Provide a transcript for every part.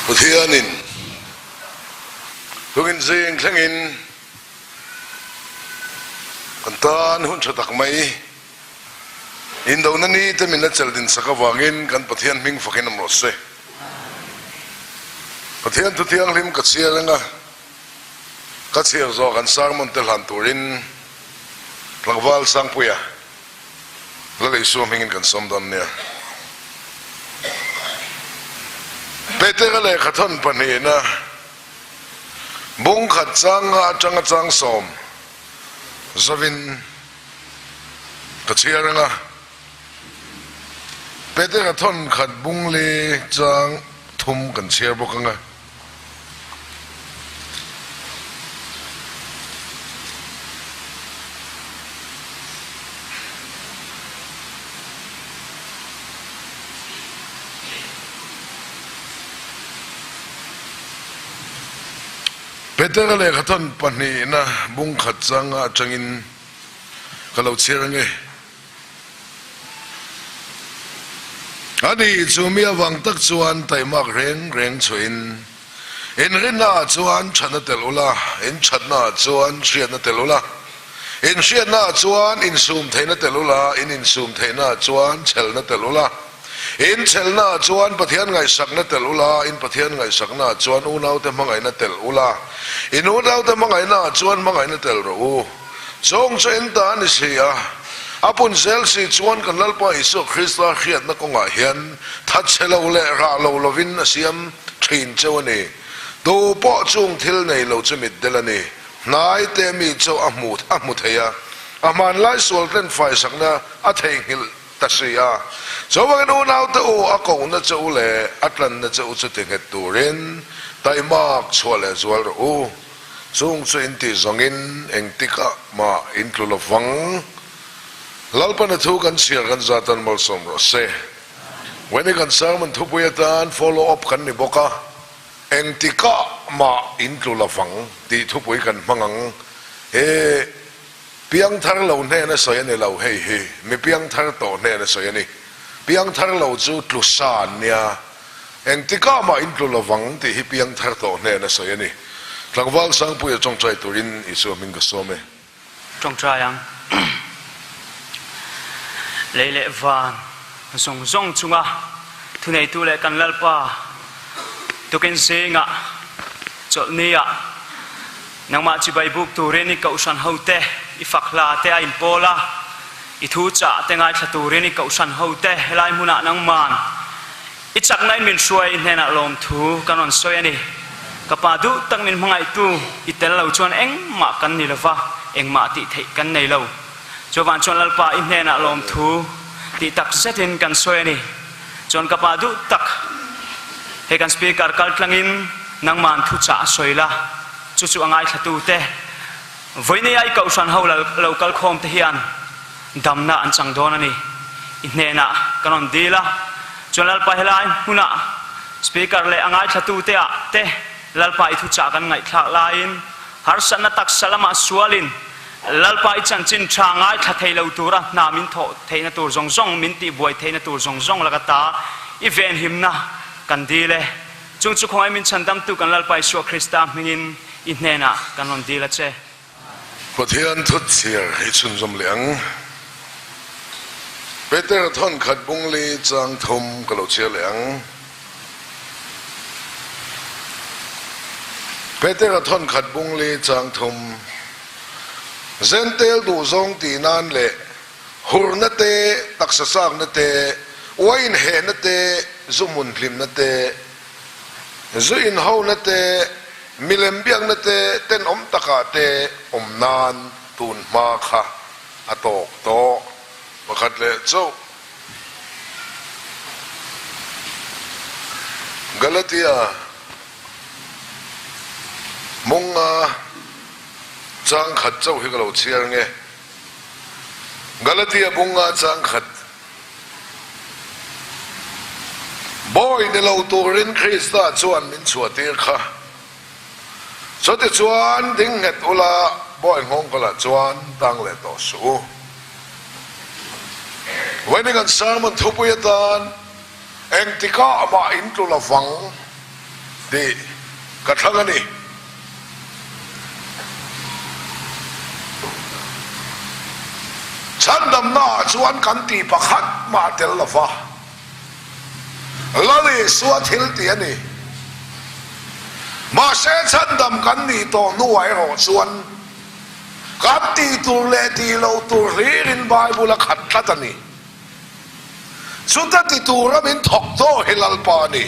Pathianin tungin zing thlengin kan tan hun tha tak mai indona ni te min la chelh din sak avangin kan Pathian hming fakin awm rawh se. Pathian thu thianghlim ka chhiar anga ka chhiar zawh kan sermon te hlan turin Tlangval Sangpuia Lal Isua hmingin kan sawm dawn nia. Petera lehkha thawn pahnihna bung khat chang nga atanga chang sawm zavin ka chhiar anga Petera thawn khat bung li chang thum kan chhiar bawk anga. Petera lehkha thawn pahnihna bung khat changa atangin ka lo chhiar ange. A ni chu mi avang tak chuan taimak reng reng chhuahin inrinnaah chuan thatna tel ula, inthatnaah chuan hriatna tel ula, inhriatnaah chuan insum theihna tel ula, in insum theihnaah chuan chhelna tel ula, inchelnaah chuan Pathian ngaihsakna tel ula, in Pathian ngaihsaknaah chuan unaute hmangaihna tel ula, in unaute hmangaihnaah chuan hmangaihna tel rawh u. Chawng chu en ta a ni si a, a pun zel si chuan kan Lalpa Isua Krista hriatna kawngah hian thatchhe lo leh rah lo lovin a siam thin cheu a ni. Tu pawh chung thil nei lo chu mitdel a ni. Hnai te mi chu a hmu a hmu thei a, a hmanlai sual tlen faisakna a theihnghilh ta si a. Chuvangin unaute u, a kohna che u leh a tlanna che u chu ti nghet turin taimak chhuah leh zual rawh u. Chung chu in tih zawngin engtikah mah in tlu lo vang. Lalpana thu kan chhiar kan zatan malsawm rawh se. Weni kan sermon thupui atan follow up kan ni bawk a, engtikah mah in tlu lo vang tih thupui kan hmang ang. He piangthar lo hnena sawi a ni lo hei hi, mi piangthar tawh hnena sawi a ni. Piangthar lo chu tlu sa an nia. Engtikah mah in tlu lovang tih hi piangthar tawh hnen a sawi a ni. Tlangval Sangpuia tawngtai turin Isua hming ka sawm e. Tawngtai ang. Lei leh van zawng zawng chunga thuneitu leh kan Lalpa tukin zingah chawlhniah nangmah chibai buk turin i kohhran hote i fak hla te a inpawl a. I thu chah te ngaithla turin i kohhran hote helai hmunah nangman i chakna in min hruai i hnenah lawmthu kan rawn sawi a ni. Ka pa duh tak min hmangaihtu i tel lo chuan engmah kan ni lova, engmah tih theih kan nei lo. Chuvang chuan Lalpa i hnenah lawmthu tih tak zetin kan sawi a ni. Chuan ka pa duh tak hei kan speaker kal tlangin nangman thu chah a sawi la, chu chu a ngaithla te. Vawinia i kohhran ho lo kal khawm te hian damna an chang dawn a ni. I hnenah kan rawn dil a, chuan Lalpa helai hmunah Speaker leh a ngaithlatute ah te Lalpa i thuchah kan ngaihthlak laiin harsatna taksa lamah sualin Lalpa i chanchin tha ngaithla thei lo tura hna min thawh theihna tur zawng zawng min tihbuai theihna tur zawng zawng laka ta i venhimna kan dil e. Chung chu khawngaih min chhandamtu kan Lalpa Isua Krista hmingin i hnenah kan rawn dil a che. Pathian thutchhiar i chhunzawm leh ang. Peter thawn khat bungli chang thum ka lo chhiar leh ang. Peter thawn khat bungli chang thum Zentel duhzawng tih nan leh Hurna te, taksa chakna te, uain hehna te, zu hmun hlimna te, zu inhona te, milem biakna te, tenawm takah te awm nan tun hma kha a tawk tawh. Pakhat leh chauh. Galatia munga chang khat chauh hi ka lo chhiar nge. Galatia bunga chang khat Bawi ni lo turin Krista chuan min chhuahtir kha. Chutichuan ding nghet ula bawi nghawng kalah chuan tang leh tawh suh u. Vawiin kan sermon thupui atan engtikah mah in tlu lovang. Tih ka thlang a ni. Chhandamnaah chuan kan tih pakhat mah tel lo va, Lal Isua thil tih a ni. Mahse chhandam kan nih tawh hnuah erawh chuan kan tih tur leh tih loh tur hlirin Bible a khat tlat a ni. Chuta ti tura min thawk tawh hi Lalpa a ni.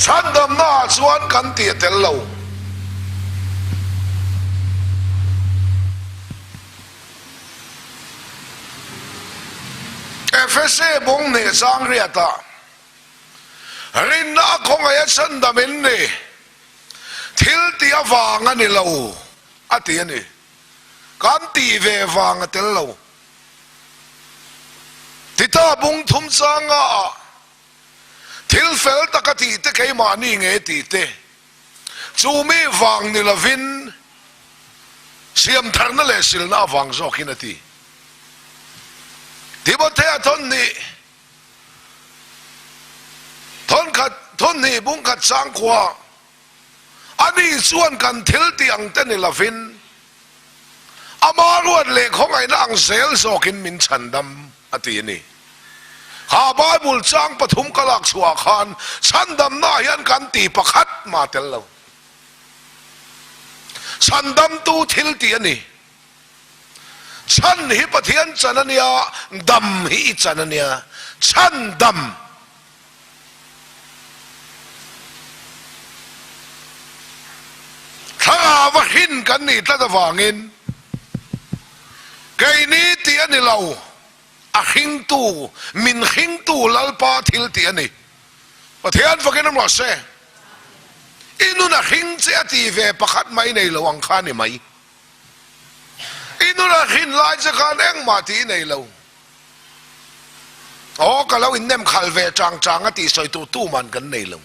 Chhandamna ah chuan kan tih a tel lo. Efese bawng hneh chang riatah rinna a khawngaih a chhandam in ni, thil tih avang a ni lo a ti a ni. Kan tih ve vang a tel lo. Tita bung thum changa ah thil fel taka tih te keimahni nge tih te Chu mi vang ni lovin siamtharna leh silna avang zawkin a ti. Timothea thawnhnih thawnkhat thawnhnih bungkhat sangkhua ani chuan kan thil tih ang te ni lovin ama ruat leh khawngaihna ang zel zawkin min chhandam. A ti a ni. Kha Bible chang pathum ka lak chhuah khan chhandamna hian kan ti pakhat mah tel lo. Chhandamtu thil tih a ni. Chhan hi Pathian chan a nia, dam hi i chan a nia. Chhandam. Thlarau a hrin kan nih tlat avangin keini tih a ni lo, a hringtu, min hringtu Lalpa thil tih a ni. Pathian fakin awm rawh se. I nun a hring che a ti ve pakhat mai nei lo ang kha a ni mai. I nun a hrin lai che khan engmah tih i nei lo. Aw ka lo innem khal ve chang chang a tih sawi tur tuman kan nei lo.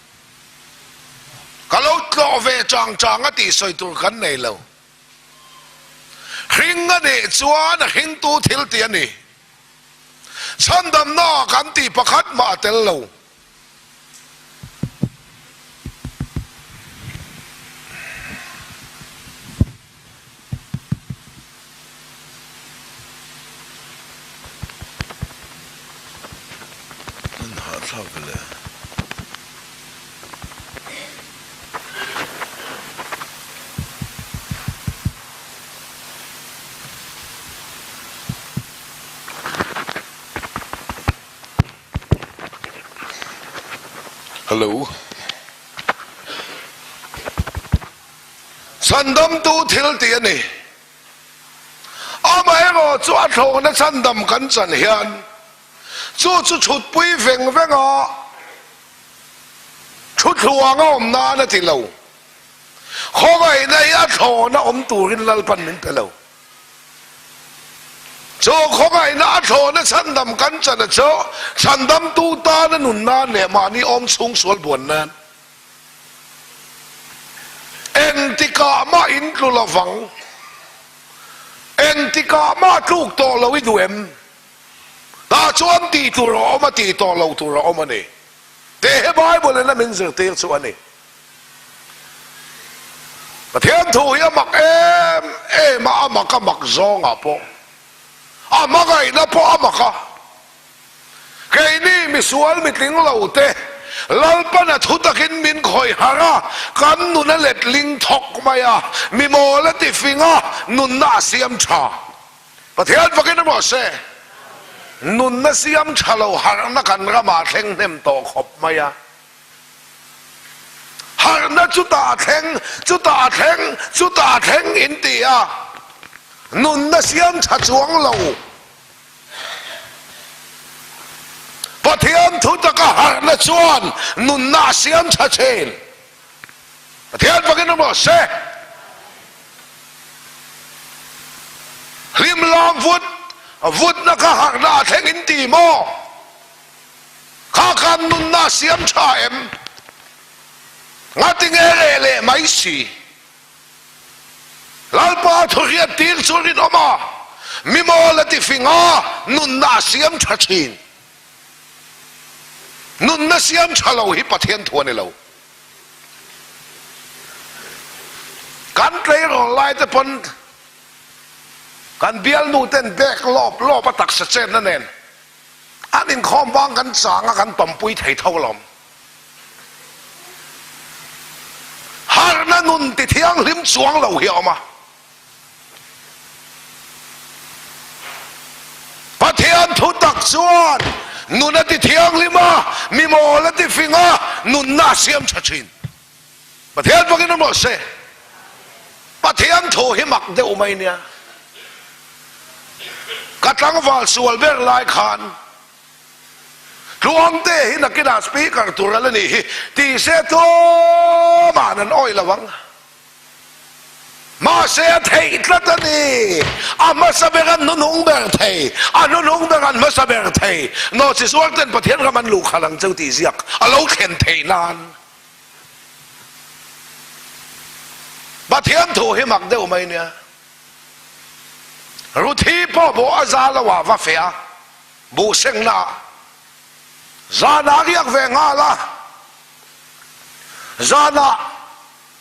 Ka lo tlawh ve chang chang a tih sawi tur kan nei lo. Hring a nih chuan a hringtu thil tih a ni. Chhandamna kan tih pakhat mah a tel lo. An hahthlak ve le. Hello. Chhandamtu thil tih a ni. Amaherawh chu a thlawhna chhandam kan chan hian chu chu chhutpui veng venga thuthluang a awm nan a ti lo. Khawngaihna hi a thlawhna awm turin Lalpan min pe lo. Chu khawngaihna a thlawhna chhandam kan chan a chu chhandamtu tana nun nan leh mahni awm chhung sual buan nan. Engtikah mah in tlu lovang. Engtikah mah tluk tawh lo i duh em? Tah chuan tih tur a awm a, tih tawh lo tur a awm a ni. Tih hi Bible in a min zirtir chu a ni. Pathian thu hi a mak em em a, a mak a mak zawngah pawh a hmangaihna pawh a mak a. Keini misual mitling lo te Lalpan a thu takin min khawih harh a, kan nun a letling thawk mai a, mi mawl a tifing a, nunna a siam tha. Pathian fakin a rawh se. Nunna siam tha lo harhna kan ramah thleng hnem tawh khawp mai a. Harhna chutah a thleng, chutah a thleng, chutah a thleng in ti a, nunna siam tha chuang lo. Pathian thu taka harhna chuan nunna a siam tha thin. Pathian fakin awm rawh se. Hlim lam vut, vutna kha harhna a thleng in ti maw? Kha khan nunna a siam tha em? Ngatinge reh leh mai si? Lalpa thuhriat tir chu rinawm a, mimawl a ti fing a, nunna a siam tha thin. Nunna siam tha lo hi Pathian thu a ni lo. Kan tleirawl lai te pawn kan bialnu ten bag lawp lawp a taksa chenna nen an inkhawm vang kan chang a kan tawmpui thei tho alawm. Harhna nun ti thianghlim chuang lo hi a awm a. Pathian thu tak chuan nun a ti thianghlim a, mi mawl a ti fing a, nunna a siam tha thin. Pathian bawkin awm rawh se. Pathian thu hi mak deuh mai nia. Ka tlangval sual ber lai khan Tluangte hi nakinah speaker tur a la nih hi ti se tumah an awih lo ang. Mahse a theih tlat a ni. A hmasa ber an hnuhnung ber thei, a hnuhnung ber an hmasa ber thei. Nawhchi zuar ten Pathian ram an luh khalh ang cheu tih ziak a lo thlen theih nan. Pathian thu hi mak deuh mai nia. Ruthi pawh bawh a za lo ah va feh a, buh sengna ah zanah riak ve nghal a. Zanah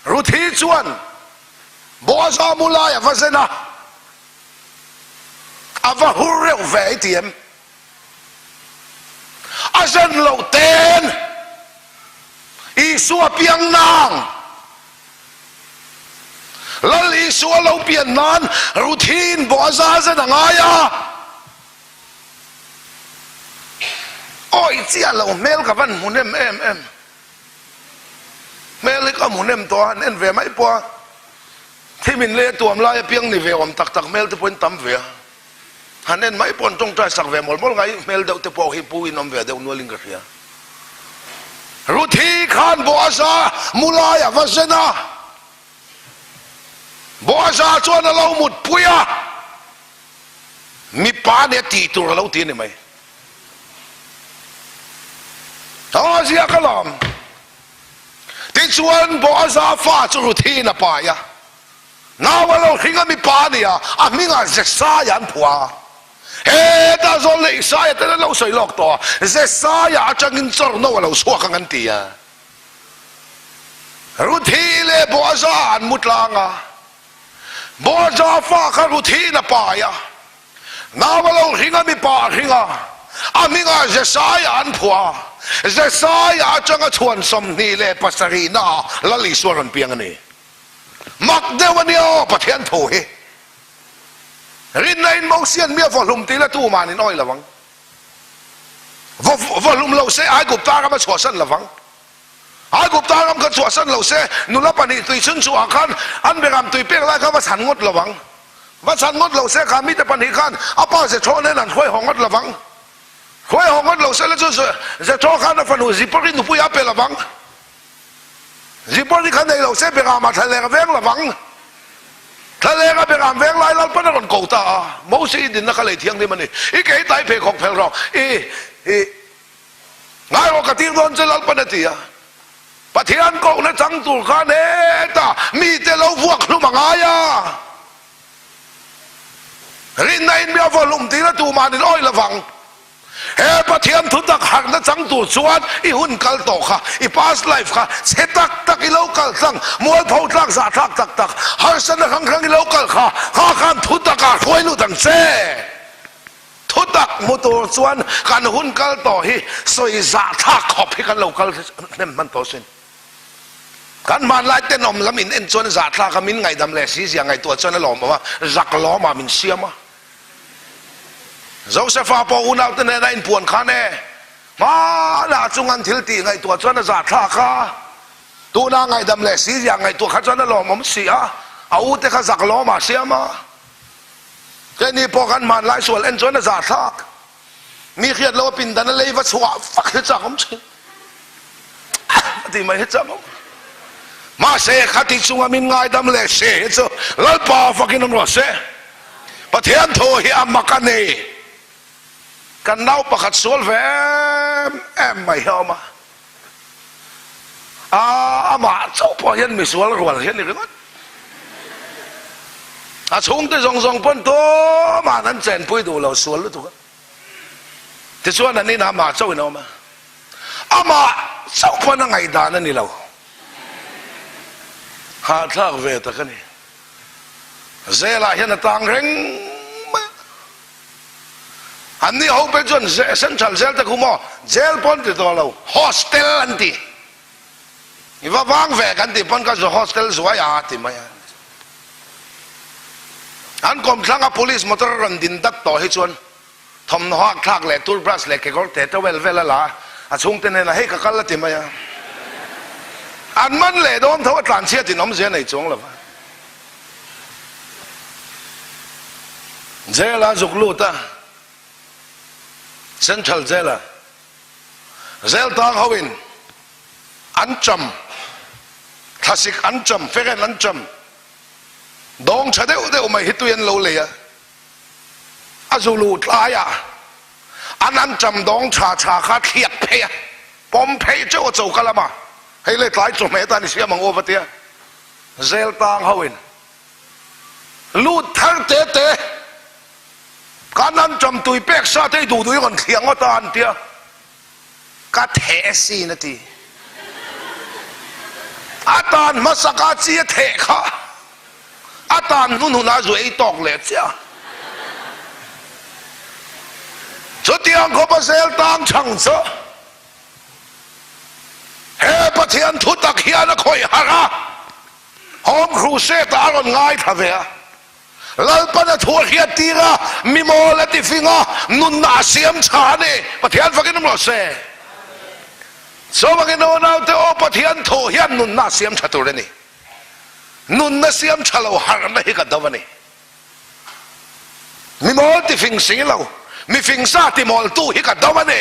Ruthi chuan Boaza mu lai a va zen a, a va hur reuh ve i ti em? A zen loh ten Isua piang nang, Lal Isua lo pian nan Ruthiin Boaza zen a ngai a. Awih chiah lo hmel ka van hmu nem em em. Hmel hi ka hmu nem tawh a, han en ve mai pawh a, thim in lei a tuam lai apiang ni ve awm tak tak hmel te pawhin tam ve a, han en mai pawh an tawngtai sak ve mawl mawl ngai hmel deuh te pawh hi pu in awm ve deuh nual in ka hria. Ruthi khan Boaza mu lai a va zen a, Boaza chuan a lo mutpui a, mipa nia tih tur a lo ti a ni mai. A ziak alawm. Tichuan Boaza fa chu Ruthiin a pai a, nau a lo hring a mipa a ni a, a hmingah Jesaia an phuah a. Hetah zawn leh Isaia ten an lo sawi lawk tawh a, Jesaia atangin chawrno a lo chhuak ang an ti a. Ruthi leh Boaza an mu tlang a, Boaza fa kha Ruthiin a pai a, Nau a lo hring a, mipa a hring a, a hmingah Jesaia an phuah a, Jesaia atanga chhuan 27 naah Lal Isua rawn piang a ni. Mak deuh a nia aw Pathian thu hi. Rinna in Mosian mi a vawhlum tih la tuman in awih lo ang. Vawhlum lo se Aigupta ram a chhuahsan lo vang. Aigupta ram kha chhuahsan lo se, nula pahnih tui chhun chhuah khan an beram tui pek lai kha va chhan ngawt lo ang. Va chhan ngawt lo se kha mite pahnih khan a pa Jethro nen an hruai haw ngawt lo vang. Hruai haw ngawt lo se la chu Jethro khan a fanu Zipori nupui a pe lo vang. Zipori kha nei lo se beramah thlaleng a veng lo vang. Thlaleng a beram veng lai Lalpan a rawn ko ta a, Moses i dinna kha lei thianghlim a ni. I ke hi tlai pheikhawk phel rawh. I, i. Ngai rawh ka tir dawn che Lalpan a ti a. Pathian kohna chang tur khan hetah mite lo vuak hlum a ngai a. Rinna in mi a vaw hlum tir a tuman in awih lovang. He Pathian thutak harhna chang tur chuan i hun kal tawh kha, i past life kha chhe tak tak i lo kal tlang, mualpho tlak zahthlak tak tak, harsatna hrang hrang i lo kal kha, kha khan thutak ah hruai lut ang che. Thutak hmu tur chuan kan hun kal tawh hi sawi zahthlak khawp hi kan lo kal hnem hman tawh sin. Kan hmanlai tenawm lam in en chuan zahthlak a min ngaihdam leh si zia ngaihtuah chuan a lawmawm a, zak lawm ah min siam a. Josefa pawh unaute hnena inpuan khan e, hmanah chung an thil tih ngaihtuah chuan a zahthlak a, tuna ngaihdam leh si zia ngaihtuah kha chuan a lawmawm si a, a ute kha zak lawm ah siam a. Keini pawh kan hmanlai sual en chuan a zahthlak. Mi hriat lo a pindan a lei va chhuah fak hi chak awm thin. A ti mai hi chak awm. Mahse khati chunga min ngaidam leh se hi chu Lalpa fakin awm rawh se. Pathian thu hi a mak a ni. Kan nau pakhat sual ve em em mai hi a awm a, aa amah chauh pawh hian misual rual hi a ni ringawt. A chhungte zawng zawng pawn tumah an chenpui duh lo sual lutuk a. Tichuan an inah amah chauhin a awm a, amah chauh pawn a ngaihdan a ni lo. Hahthlak ve tak a ni. Zelah hian a tang reng mai a. An ni ho pek chuan Central Jail te khu maw Jail pawn ti tawh lo, Hostel an ti. I va vang ve kan tih pawn ka hostel zuai a ti mai a. An kawmthlang a police motor a rawn din dat tawh hi chuan thawmhnaw hak thlak leh toothbrush leh kekawr te towel vel a la a, a chhungte hnenah hei ka kal a ti mai a. An man leh dawn tho a tlanchhiat in awmzia nei chuang lo va. Jail a zuk lut a, Central Jail a Jail tang ho in an cham, thlasik an cham, feren an cham, dawng tha deuh deuh mai hi tui an lo lei a, a zu luh tlai ah an an cham dawng tha tha kha thliak phei a, pawm phei teuh a choka lama hei le tlai chawhmeh atan i siam ang u va tia. Zel tang ho in lut thar te te kan an ṭam tui pek sa te i duh duh i rawn thliah ngawt a an tia ka theh sin a ti. A tan hmasa ka chi a theh kha a tan hnun hunah zu ei tawk leh chiah. Chutiang khawpa zel tang chhang chu He Pathian thutak hian a khawih harh a, Home Crusade ah a rawn ngaithla ve a. Lalpan a thu a hriat tir a, mi mawl a ti fing a, nunna a siam tha a ni. Pathian fakin awm rawh se. Chuvangin unaute aw, Pathian thu hian nunna a siam tha tur a ni. Nunna siam tha lo harhna hi ka do a ni. Mi mawl ti fing si lo, mi fing sa ti mawltu hi ka do a ni.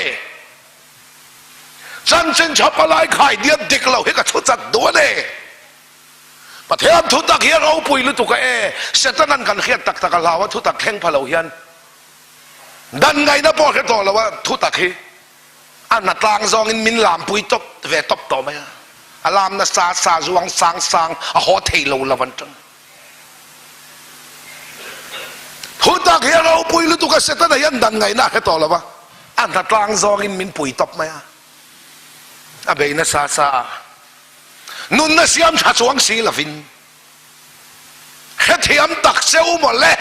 Chanchin tha palai khai diat dik lo hi ka thu chat duh a ni. Pathian thutak hi a ropui lutuk a e, Setanan kan hriat tak tak a hlau a thutak thleng pha lo hian dan ngaihna pawh hre tawh lo a thutak hi a hna tlang zawngin min lampui tawp ve tawp tawh mai a, a lam nasa sa zuang sang sang a haw thei lo lo an tang. Thutak hi a ropui lutuk a, Setana hian dan ngaihna a hre tawh lo va, a hna tlang zawngin min pui tawp mai a, a bei nasa sa a, nunna siam tha chuang si lovin hrethiam tak che u maw le.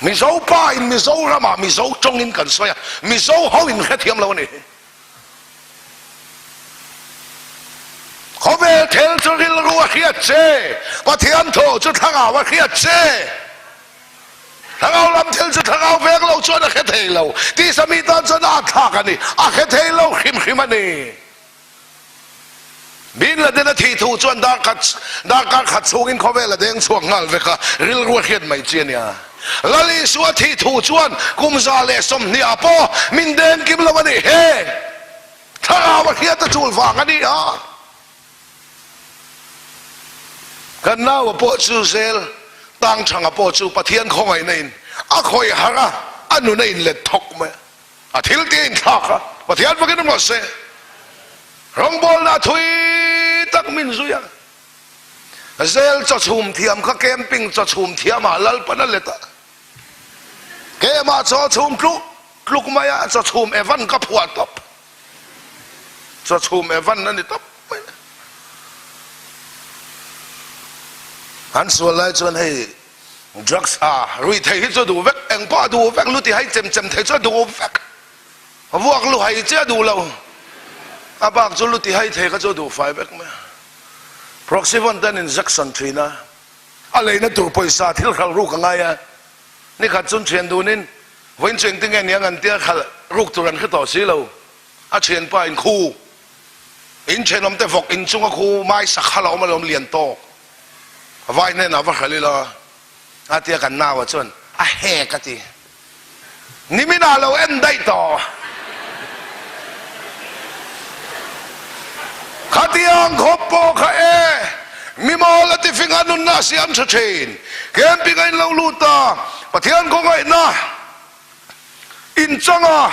Mizo pa in Mizoram ah Mizo tawngin kan sawi a, Mizo ho in hrethiam lo a ni. Khawvel thil chu rilru a hriat che, Pathian thu chu thlarau a hriat che. Thlarau lam thil chu thlarau vek lo chuan a hre thei lo. Tisa mi tan chuan a atthlak a ni, a hre thei lo hrim hrim a ni. Bin Laden a thih thu chuan darkhat darkar khat chhungin khawvel a deng chhuak nghal vek a, rilru a hriat mai chi a nia. Lal Isua thih thu chuan kum 120 ah pawh min deng kim lo a ni. He thlarau a hriat a chul vang a ni a. Kan naua pawh chu zel tangthanga pawh chu Pathian khawngaihna in a khawih harh a, a nun a inlet thawk mai a. A thil tih a inthlak a, Pathian fakin awm rawh se. Rawngbawlna thui tak min zui a, Zel chaw chhum thiam kha camping chaw chhum thiam ah Lalpan a let a, Keimah chaw chhum tluk tluk mai a, chaw chhum Evan ka phuah tawp, chaw chhum Evan a ni tawp mai. An sual lai chuan hei Drugs a ruih thei hi chu a duh vek, eng pawh a duh vek, lu ti hai chem chem thei chu a duh vek, vuak lu hai chiah a duh lo, a bak chu lu ti hai thei kha chu a duh fai vek mai a. Proxyvon te an injection thin a, a leina tur pawisa thil hralh ruk a ngai a, nikhat chun thian dunin vawiin chu engtin nge niang an tia hralh ruk tur an hre tawh si lo, a thianpa in khu in thenawmte vawk inchunga khu mai sakha la awm alawm lian tawk. Vai hnenah va hralh ila a tia kan naua chuan a hek a ti. Niminah lo en daih tawh. Khatiang khawp pawh kha e, mi mawl a ti fing a nunna a siam tha thin. Camping a in lo lut a, Pathian khawngaihna inchang a,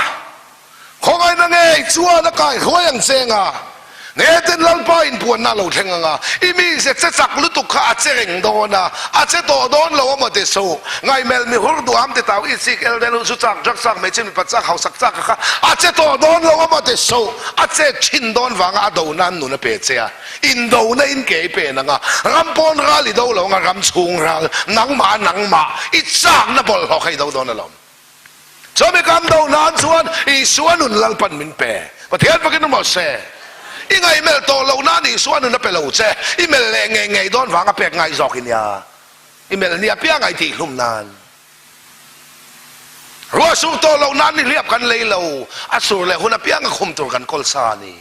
Khawngaihna ngei chuan a kaihruai ang che anga, Ngetin Lalpa inpuanna a lo thleng anga, i mize che chak lutuk kha a che reng dawn a, a che tawh dawn lo a maw ti suh. Ngaihmelh mi hur duham ti tau itsik el del zu chak, drug chak, hmeichhe mipa chak, hausak chak kha a che tawh dawn lo a maw ti suh. A chet thin dawn vanga a do nan nun a pe che a, indona in ke i pen anga, ram pawn ral i do lo anga, ram chhung ral nangmah a nangmah i chakna bawlhhlawh kha i do dawn alawm. Chumi kan do nan chuan Isua nun Lalpan min pe. Pathian fakin awm rawh se. I ngaihmelh tawh loh nan Isua nun a pe lo che. I melh leh ngei ngei dawn vang a pek ngai zawk i nia. I melh nia piang a i tihhlum nan. Ruah sur tawh loh nan nihliap kan lei lo. A sur leh hun apiang a khum tur kan kawl sa a ni.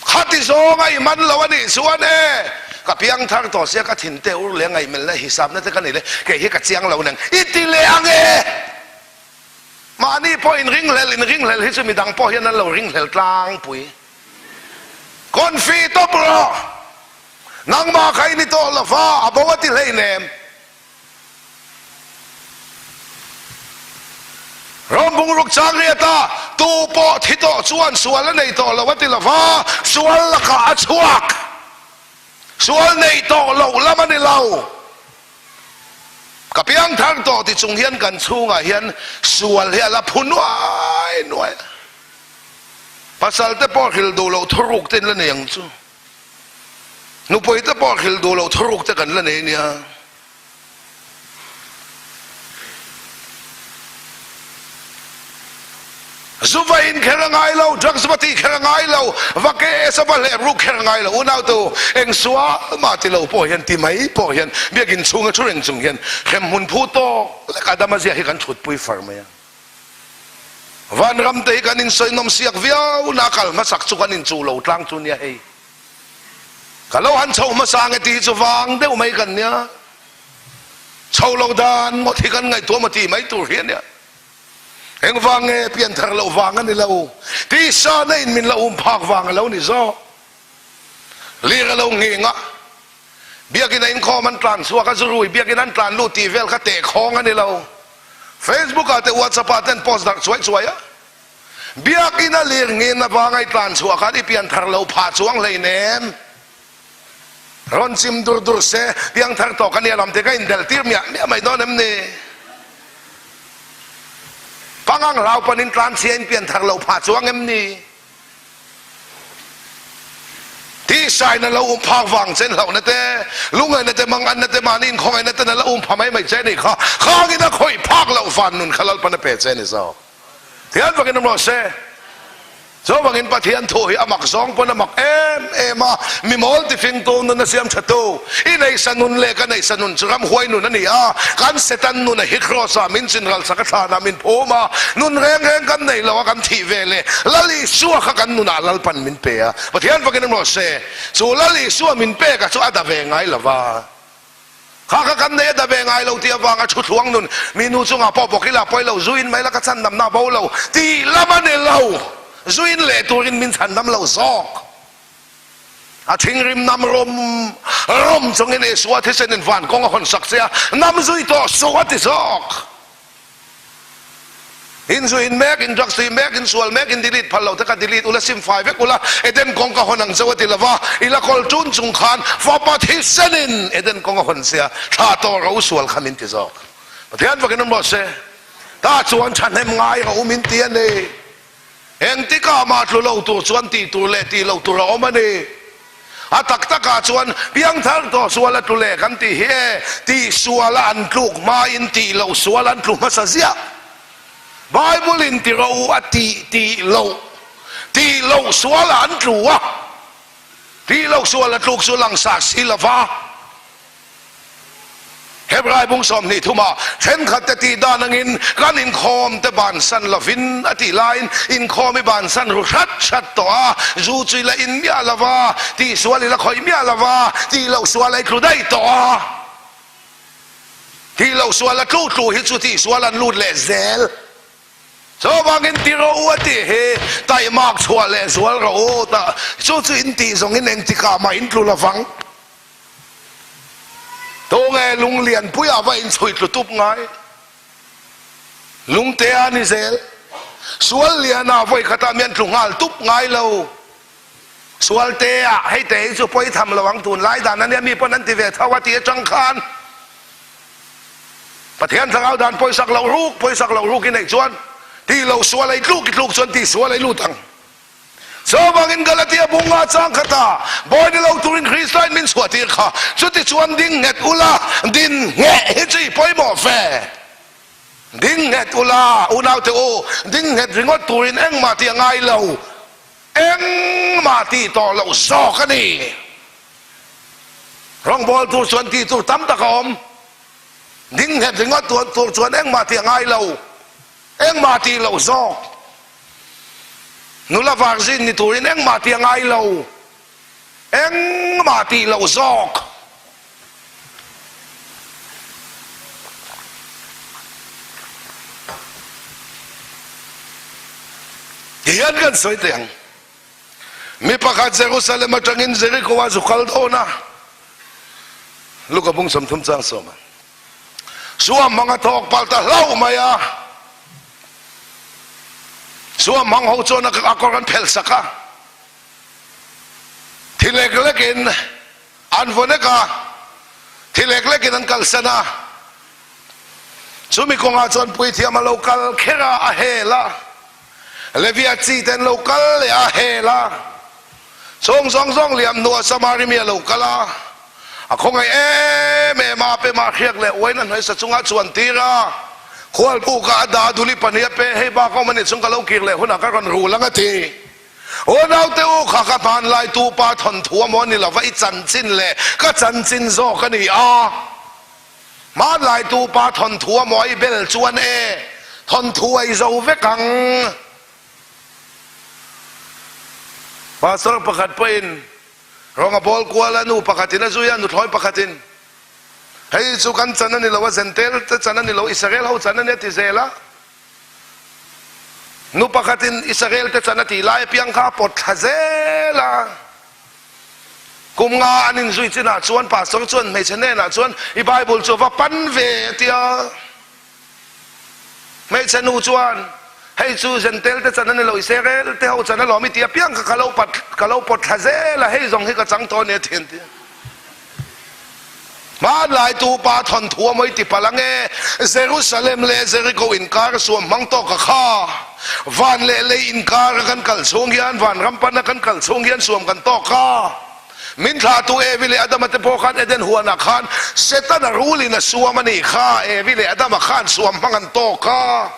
Khati zawng a i man lo a nih chuan e, ka piang thar tawh sia ka thin te ur leh ngaihmelna hisapna te ka nei le, kei hi ka chiang lo neng i ti leh ang e. Mahni pawh inringhlel inringhlel hi chu midang pawh hian an lo ringhlel tlangpui. Confi tawp rawh, nangmah kha i ni tawh lova a bo a ti hleinem. Ram bungruk chang riat a, tu pawh thi tawh chuan sual a nei tawh lo a ti lo va, sual lakah a chhuak. Sual nei tawh loh lam a ni lo. Ka piang thar tawh ti chung hian kan chhungah hian sual hi a la phu nuai nuai a. Pasal te pawh hrilh duh loh thuruk te in la nei ang chu. Nupui te pawh hrilh duh loh thuruk te kan la nei nia. Zu va in kher a ngai lo, drugs va tih kher a ngai lo, va ke sa va hlep ruk kher a ngai lo. Unau tu eng sual mah ti lo pawh hian ti mai pawh hian biakin chhunga thu reng chung hian hremhmun phu tawk lek Adama ziak hi kan thutpui far mai a. Vanram te hi kan insawi nawm siak viau na kal hmasak chu kan inchuh lo tlang chu nia hei. Ka lo han chho hmasa ange tih hi chu vang deuh mai kan nia. Chho lo dan ngawt hi kan ngaihtuah maw tih mai tur hi a nia. Engvang nge pianthar loh vang a ni lo, tisa na in min la um phak vang a lo ni zawk. Lir a lo nghing a, Biakinn a inkhawm an tlan chhuak a, zurui biakinn an tlan lut tih vel kha tehkhawng a ni lo. Facebook ah te WhatsApp ah ten post darh chuai chuai a. Biakinn a lir nghin avanga i tlan chhuah khan i pian thar lo phah chuang hleinem. Rawn chim dur dur se, piang thar tawh ka nia lam te ka indelh tir miah miah mai dawn em ni? Pangang hlau panin tlan chhia in pian thar lo phah chuang em ni? Tihsaina lo um phak vang chen hlauhna te, lungaihna te, manganna te, mahni inkhawngaihna ten a la um pha mai mai che ni kha, khangin a khawih phak loh van nun kha Lalpan a pe che ni zawk. Thian vakin awm rawh se. Chuvangin Pathian thu hi a mak zawng pawn a mak em em a, mi mawl tifingtu nun a siam thatu, i neihsa nun leh ka neihsa nun chu ramhuai nun a ni a, kan Satan nun a hi Kraws ah min chinral sak a thlan ah min phum a, nun reng reng kan neih lo a kan thih ve leh Lal Isua kha kan nunah Lalpan min pe a, Pathian fakin awm rawh se, chu Lal Isua min pek a chu a da ve ngai lo va. Kha kha kan nei a da ve ngai lo tih avanga thu thluang nun mi nu chungah pawh bawk ila pawi lo, zu in mai la ka chhandamna a bo lo tih lam a ni lo, zu in leh turin min chhandam lo zawk. A thinrim nam rawm rawm chungin Isua thisen in van kawng a hawn sak che a, nam zui tawh suh a ti zawk. In zu in mek, in drugs tui mek, in sual mek, in delete phal lo te kha delete ula, sim fai vek ula, Eden kawng ka hawn ang cheu a ti lova, i la kawl tun chung khan fapa thisen in Eden kawng a hawn sia, thla tawh ro sual kha min ti zawk. Pathian fakin awm rawh se. Tah chuan thahnem ngai a awm in ti a ni. Engtikah mah tlu lo tur chuan tih tur leh tih loh tur a awm a ni. A tak takah chuan piangthar tawh sual a tlu leh kan tih hi e, tih suala an tluk hmain tih loh sual an tlu hmasa ziah. Bible in ti ro a tih tih loh, tih loh sualah an tlu a, tih loh sual a tluk chu langsar si lova. Hebrai bung 20 thumah thenkhat te tih dan angin kan inkhawm te bansan lovin a tih laiin inkhawm i bansan ru hrat hrat tawh a, zu chu i la in miah lo va, tihsual i la khawih miah lo va, tih loh sual a i tlu daih tawh a. Tih loh sual a tlu tlu hi chu tihsual an lut leh zel. Chuvangin ti rawh u a tih hi taihmak chhuah leh zual rawh u, chu chu in tih zawngin engtikah mah in tlu lovang. Tunge lung lianpuia va inchhui tlu tup ngai? Lungtea ni zel. Sual liana vawi khatah mi an tlu nghal tup ngai lo. Sualtea, hei te hi chu pawi tham lo ang tunlai dan ania mi pawn an ti ve tho a ti atang khan Pathian thlarau dan pawisak loh ruk, pawisak loh ruk i neih chuan ti lo sual ei tluk i tluk chuan ti sual ei lut ang. Chuvangin Galatia bunga chang khata bawi ni lo turin Kristain min chhuah tir kha, chuti chuan ding nghet ula, din ngheh hi chu i pawimawh ve. Ding nghet ula, unaute u, ding nghet ringawt turin engmah tih a ngai lo, engmah tih tawh loh zawk a ni. Rawngbâwl tur chuan tih tur tam tak a awm, ding nghet ringawt tur chuan engmah tih a ngai lo, engmah tih loh zawk. Nula varzin ni turin engmah tih a ngai lo, engmah tih loh zawk. Tihian kan sawi teh ang, Mi pakhat Jerusalem atangin Jeriko-ah zu kal dawn a, Luka bung 30 chang sawma Suam hmang a thawk palh ta hlauh mai a, Suam hmang ho chuan a kawr an phelh sak a, thi lek lekin an vaw nek a, thi lek lekin an kalsan a. Chumi kawngah chuan puithiam a lo kal kher a, a hel a. Levia chi te an lo kal leh a, a hel a. Chhung zawng zawng liam hnuah Samari mi a lo kal a, a khawngaih em em a, pemah hriak leh uain a hnuaisa chungah chuan tir a, khualbukah a dah a, duli pahnih a pe, hei bak a awm a nih chung ka lo kir leh hunah ka rawn rul ang a ti. Aw naute u, kha ka hmanlai tu pa thawnthu a maw ni lova i chanchin leh ka chanchin zawk a ni a. Hmanlai tu pa thawnthu a maw i bel chuan e, thawnthu a i zo vek ang. Pastor pakhat pawhin rawng a bawl kual a, nu pakhatin a zui a, nuthlawi pakhatin, Hei chu kan chan a ni lo a, Zentel te chan a ni lo, Israel ho chan a ni a ti zel a. Nu pakhatin Israel te chan a tih lai apiang kha a pawt thla zel a. Kum nga an inzui chinah chuan pastor chuan hmeichhe hnenah chuan i Bible chu va pan ve a ti a. Hmeichhe nu chuan, Hei chu Zentel te chan a ni lo, Israel te ho chan alawm i ti apiang kha ka lo pat, ka lo pawt thla zel a, hei zawng hi ka chang tawh a ni a ti an ti a. Hmanlai tu pa thawnthu a mawi ti palh ang e, Jerusalem leh Jericho inkar a suam hmang tawk a kha. Van leh lei inkar a kan kal chhung hian, vanram pan a kan kal chhung hian suam kan tawk a. Min thlahtu Evi leh Adama te pawh khan Eden huanah khan Setana rulin a suam a nih kha, Evi leh Adama khan suam hmang an tawk a.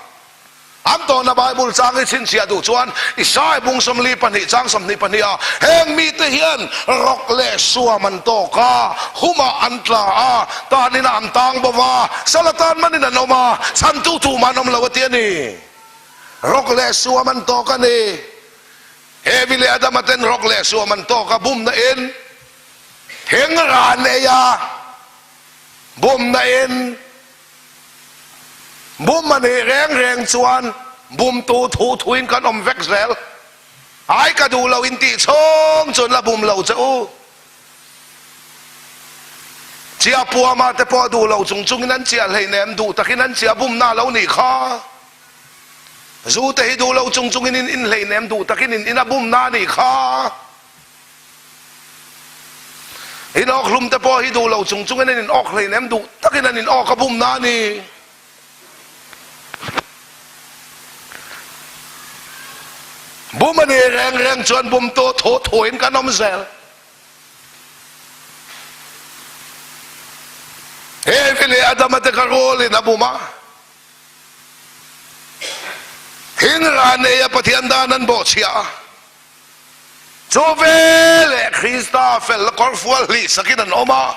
An tawhna Bible chang i chhinchhiah duh chuan Isai bung 42 chang 22 ah heng mite hian rawk leh suam an tawk a, humah an tla a, tanin ah an tang bo va, sal atan manin an awm a, chhantu tumah an awm lo a ti a ni. Rawk leh suam an tawk a ni. Evi leh Adama ten rawk leh suam an tawk a, bumna in thing ran ei a, bumna in bum a nih reng reng chuan bumtu thu thuin kan awm vek zel. Ai ka duh lo in tih chhung chuan la bum lo che u. Chiah puama te pawh duh lo chung chungin an chiah hleinem, duh takin an chiah bumna a lo nih kha. Zu te hi duh lo chung chungin in in hleinem duh takin in in a bumna a nih kha. In awk hlum te pawh hi duh lo chung chungin an in awk hleinem duh takin an in awk a bumna a ni. Bum a ni reng reng chuan bum tu thu thuin kan awm zel. Evi leh Adama te kha rulin a bum a. Thing rah neia Pathian dan an bawhchhiah a, chu veleh Krista fel kawrfual hlih sakin an awm a,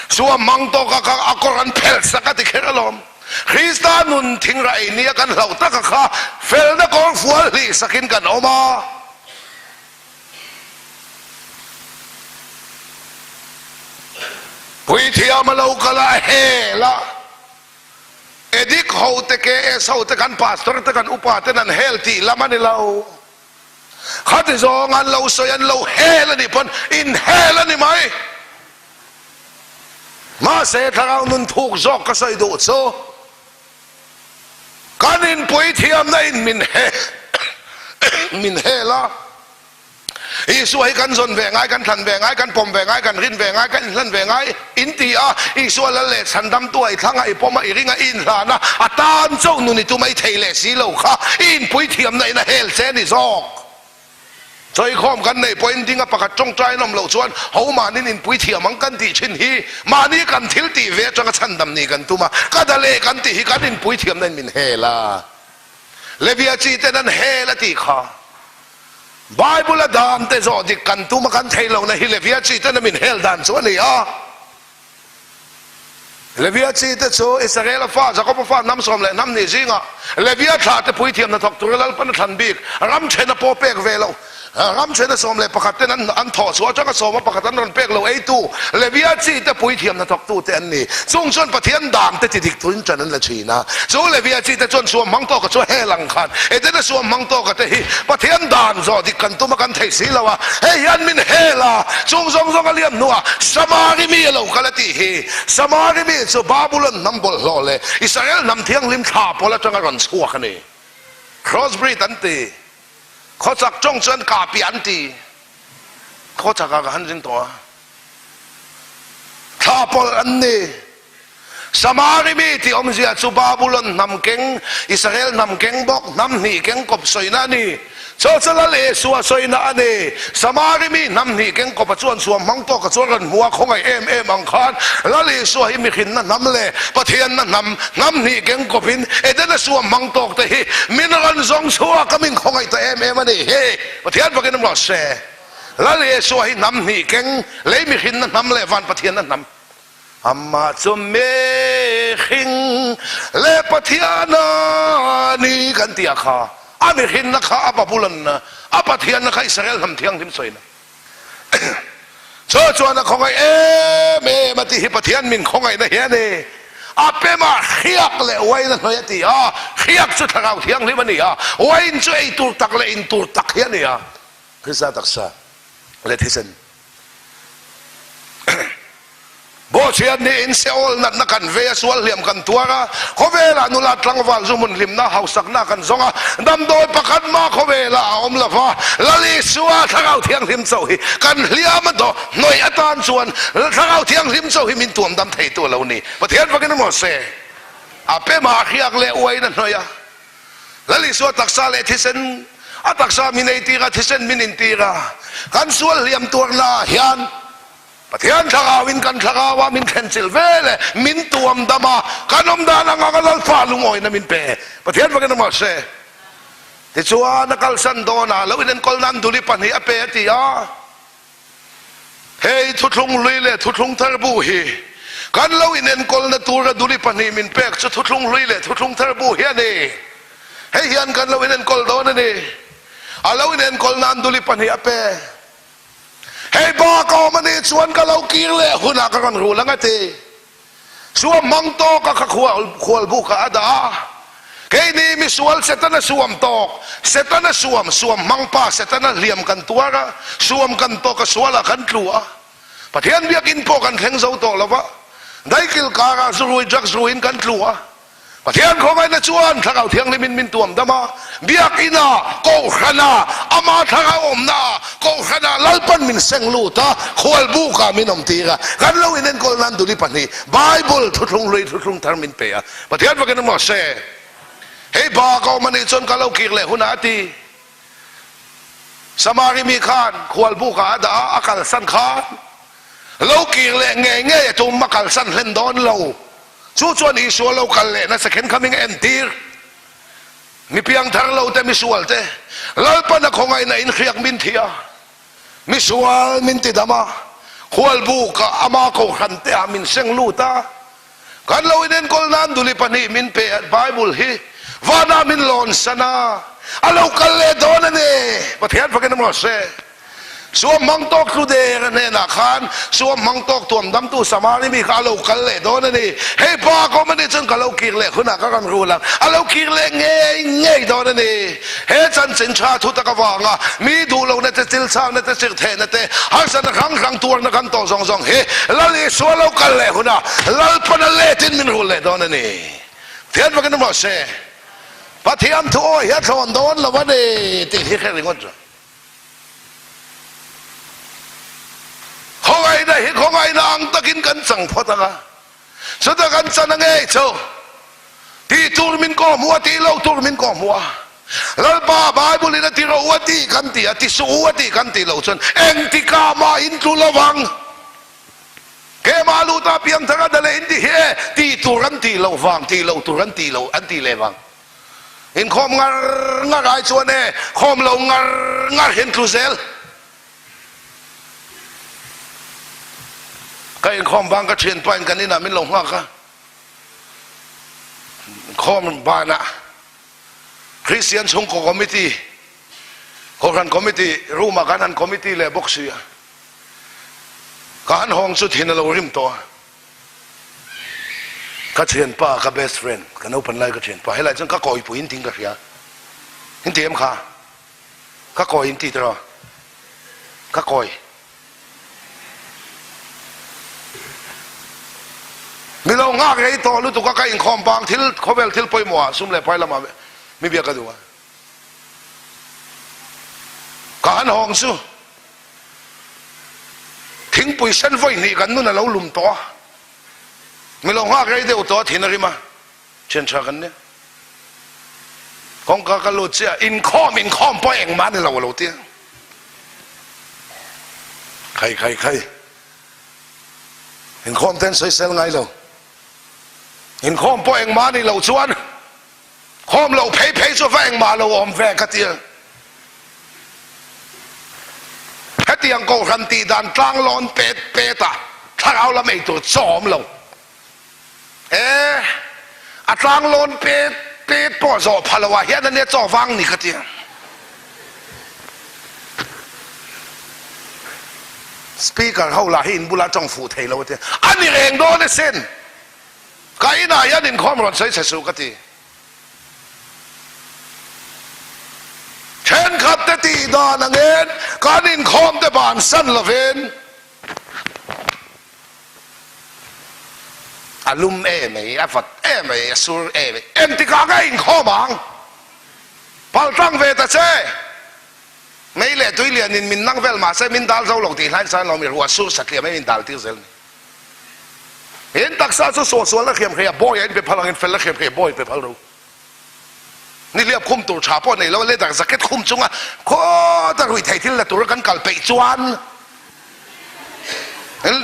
chu a hmang tawka kha a kawr an phelh sak a ti kher alawm. Krista nun thing rah ei nia kan hlauh taka kha felna kawrfual hlih sakin kan awm a. Puithiam a lo kal a, a hel a. Edik ho te KS ho te kan pastor te kan upa ten an hel tih lam a ni lo. Khati zawng an lo sawi an lo hel a nih pawn in hel a ni mai. Mahse thlarau nun thuk zawk ka sawi duh chu kan inpui thiamna in min min hel a, Isua hi kan zawn ve ngai, kan thlan ve ngai, kan pawm ve ngai, kan rin ve ngai, kan inhlan ve ngai in ti a, Isua lal leh chhandamtu a i thlang a, i pawm a, i ring a, i inhlan a, a tan chauh nun i tum a, i thei leh si lo kha i inpui thiamna in a hel che ni zawk. Chawikhawm kan neih pawhin dinga pakhat tawngtai an awm loh chuan ho mahnin inpui thiam ang kan tih thin hi mahni kan thil tih ve atanga chhandam ni kan tum a, ka da leh kan tih hi kan inpui thiamna in min hel a, Levia chi ten an hel a tih kha Bible a dan te zawh dik kan tum a kan theih lohna hi Levia chi ten a min hel dan chu a ni a. Levia chi te chu Israela fa Jakoba fa hnam 12 zingah Levia thlah te puithiam hnathawk tura Lalpan a thlan bik ram thena pawh pek ve loh ram thena 11 ten an thawh chhuah atanga sawma pakhat an rawn pek lo eitu Levia chi te puithiam hnathawk tu te an ni. Chung chuan Pathian dan te ti dik turin ṭan an la ṭhin a. Chu Levia chi te chuan suam hmang tawka chu hel ang khan Edena suam hmang tawka te hi Pathian dan zawh dik kan tum a kan thei si lo a, hei hian min hel a, chung zawng zawng a liam hnuah Samari mi a lo kal a tih hi. Samari mi chu Babulon hnam bawlhhlawh leh Israel hnam thianghlim thla pawl atanga rawn chhuak a ni. Crossbreed an ti. Khawchak tawng chuan kahpiah an ti. Khawchakah ka han zin tawh a. Thla pawlh an ni. Samari mi tih awmzia chu Babulon hnam keng, Israel hnam keng bawk, hnam hnih keng kawp sawina a ni. Chaw chu Lal Esua sawina a ni. Samari mi hnam hnih keng kawpa chuan suam hmang tawka chuan rawn hmu a, khawngaih em em ang khan Lal Isua hi mihrinna hnam leh Pathianna hnam, hnam hnih keng kawpin Edena suam hmang tawk te hi min rawn zawng chhuak a, min khawngaih ta em em a ni hi. Pathian fakin awm rawh se. Lal Isua hi hnam hnih keng, lei mihrinna hnam leh van Pathianna hnam. Amah chu mihring leh Pathian a ni kan tih ah kha a mihrinna kha a Babulon a Pathianna kha Israel hnam thianghlim sawina chu chuan a khawngaih em em a tih hi Pathian min khawngaihna hi a ni. A pemah hriak leh uain a hnawih a ti a, hriak chu thlarau thianghlim a ni a, uain chu ei tur tak leh in tur tak hi a ni a. Krista taksa leh thisen. Bawhchhiat niin Seol natna kan vei a, sual hliam kan tuar a, khawvelah nula tlangval zu hmun hlimna hausakna kan zawng a, damdawi pakhat mah khawvelah a awm lo va, Lal Isua Thlarau Thianghlim chauh hi kan hliam a dawh hnawih atan chuan Thlarau Thianghlim chauh hi min tuam dam theitu a lo ni. Pathian fakin emaw se a pemah hriak leh uain a hnawih a, Lal Isua taksa leh thisen, a taksa min eitir a, thisen min intir a, kan sual hliam tuarna ah hian Pathian thlarauin kan thlarau ah min thlenchilh ve leh min tuam dam a, kan awm dan ang anga Lalpa lungawina min pe. Pathian fakin awm rawh se. Tichuan a kalsan dawnah lo inenkawl nan duli pahnih a pe a ti a. Hei thuthlung hlui leh thuthlung thar bu hi kan lo inenkawlna tura duli pahnih min pek chu thuthlung hlui leh thuthlung thar bu hi a ni. Hei hian kan lo inenkawl dawn a ni. A lo inenkawl nan duli pahnih a pe. Hei bak a awm a nih chuan ka lo kir leh hunah ka rawn rul ang a ti. Suam hmang tawk a kha khual buk ah a dah a. Keini misual Setana suam tawk, Setana suam, suam hmang pa Setana hliam kan tuar a, suam kan tawk a sual ah kan tlu a. Pathian biakinn pawh kan thleng zo tawh lo va, daikil kar ah zurui drugs ruiin kan tlu a. Pathian khawngaihna chuan Thlarau Thianghlim in min tuam dam a, biakinn ah, kohhran ah, ama Thlarau awmna ah, kohhran ah Lalpan min seng lut a, khualbuk ah min awm tir a, kan lo inenkawl nan duli pahnih Bible thuthlung hlui thuthlung thar min pe a, Pathian fakin awm rawh se. Hei bak a awm a nih chuan ka lo kir leh hunah a ti. Samari mi khan khualbuk ah a dah a, a kalsan khan lo kir leh ngei ngei a tum, a kalsan hlen dawn lo. Chu chuan Isua lo kal leh nasa khen kha min entir. Mi piangthar lo te, mi sual te, Lalpan a khawngaihna in hriak min thi a, mi sual min ti dam a, khualbuk ah ama kohhran te ah min seng lut a, kan lo inenkawl nan duli pahnih min pe a, Bible hi vanah min lawn san a, a lo kal leh dawn a ni. Pathian fakin a maw se. Suam hmang tawk tlu der a hnenah khan suam hmang tawk tuam damtu Samari mi kha a lo kal leh dawn a ni. Hei pa ka awm a nih chuan ka lo kir leh hunah ka rawn rul ang. A lo kir leh ngei ngei dawn a ni. He chanchin tha thu tak avanga mi duh lohna te, thil chakna te, chirhthehna te, harsatna hrang hrang tuarna kan tawh zawng zawng hi Lal Isua lo kal leh hunah Lalpana letin min rul leh dawn a ni. Thian vakin awm rawh se. Pathian thu awi hi a thlawn dawn lo a ni tih hi hre ringawt rawh. Khawngaihna hi khawngaihna ang takin kan chang phawt ang a, chuta kan chan a ngei chu tih tur min kawh hmuh a, tih loh tur min kawh hmuh a. Lalpa Bible in a ti rawh u a tih kan ti a, ti suh u a tih kan tih loh chuan engtikah mah in tlu lo vang. Keimah luta piangthar a dale in ti hi e, tih tur an tih loh vang, tih loh tur an tih loh an tih leh vang. Inkhawm ngar ngar ai chuan e, khawm lo ngar ngar hian tlu zel. Ka inkhawm bang ka thianpa in kan inah min lo nghak a, inkhawm banah Kristian chhungkaw committee, Kohhran committee room ah kan han committee leh bawk si a, ka han hawng chu thin a lo rim tawh a. Ka thianpa, ka best friend, ka naupan lai ka thianpa, helai chuan ka kawipui in ting ka hria. In ti em kha? Ka kawi in ti tiraw? Ka kawi. Mi lo nghak rei tawh lutuk a, ka inkhawm bang thil, khawvel thil pawimawh ah sum leh pai lamah mi biak ka duh a. Ka han hawng chu thingpui sen vawi hnih kan nun a lo lum tawh a, mi lo nghak rei deuh tawh a thin a rim a, thian tha kan nia. Kawngka ka lut chiah, inkhawm inkhawm pawh engmah ni lo a lo ti a. Khai khai khai, inkhawm ten sawisel ngai lo, inkhawm pawh engmah ni lo chuan Khawm loh phei phei chu va engmah lo awm ve ka ti a. Hetiang kohhran tih dan tlang lawn pet pet a thlarau lam ei tur chaw awm lo. E, a tlang lawn pet pet pawh zawh pha lo ah hian ania chaw vang ni ka ti a. Speaker ho lah hi in bulah tawng fuh thei lo a ti a. A ni reng dawn asin. Ka inah hian inkhawm rawn sawi chhe suh ka ti. Thenkhat te tih dan angin kan inkhawm te bansan lovin a lum em mai, a vat em mai, a sur em mai, engtikah nge inkhawm ang? Paltlang ve ta che! Mei leh tui lianin min nang vel mahse min dal zo lo tih hlain chuan lawm i ruah sur satliah mai min dal tir zel ni. In taksa chu suahsualna hriam hreia bawi a inpe phal angin felna hriam hreia bawi inpe phal ro. Nihliap khum tur tha pawh nei lo leather jacket khum chunga khawta ruih theih thil la tura kan kal peih chuan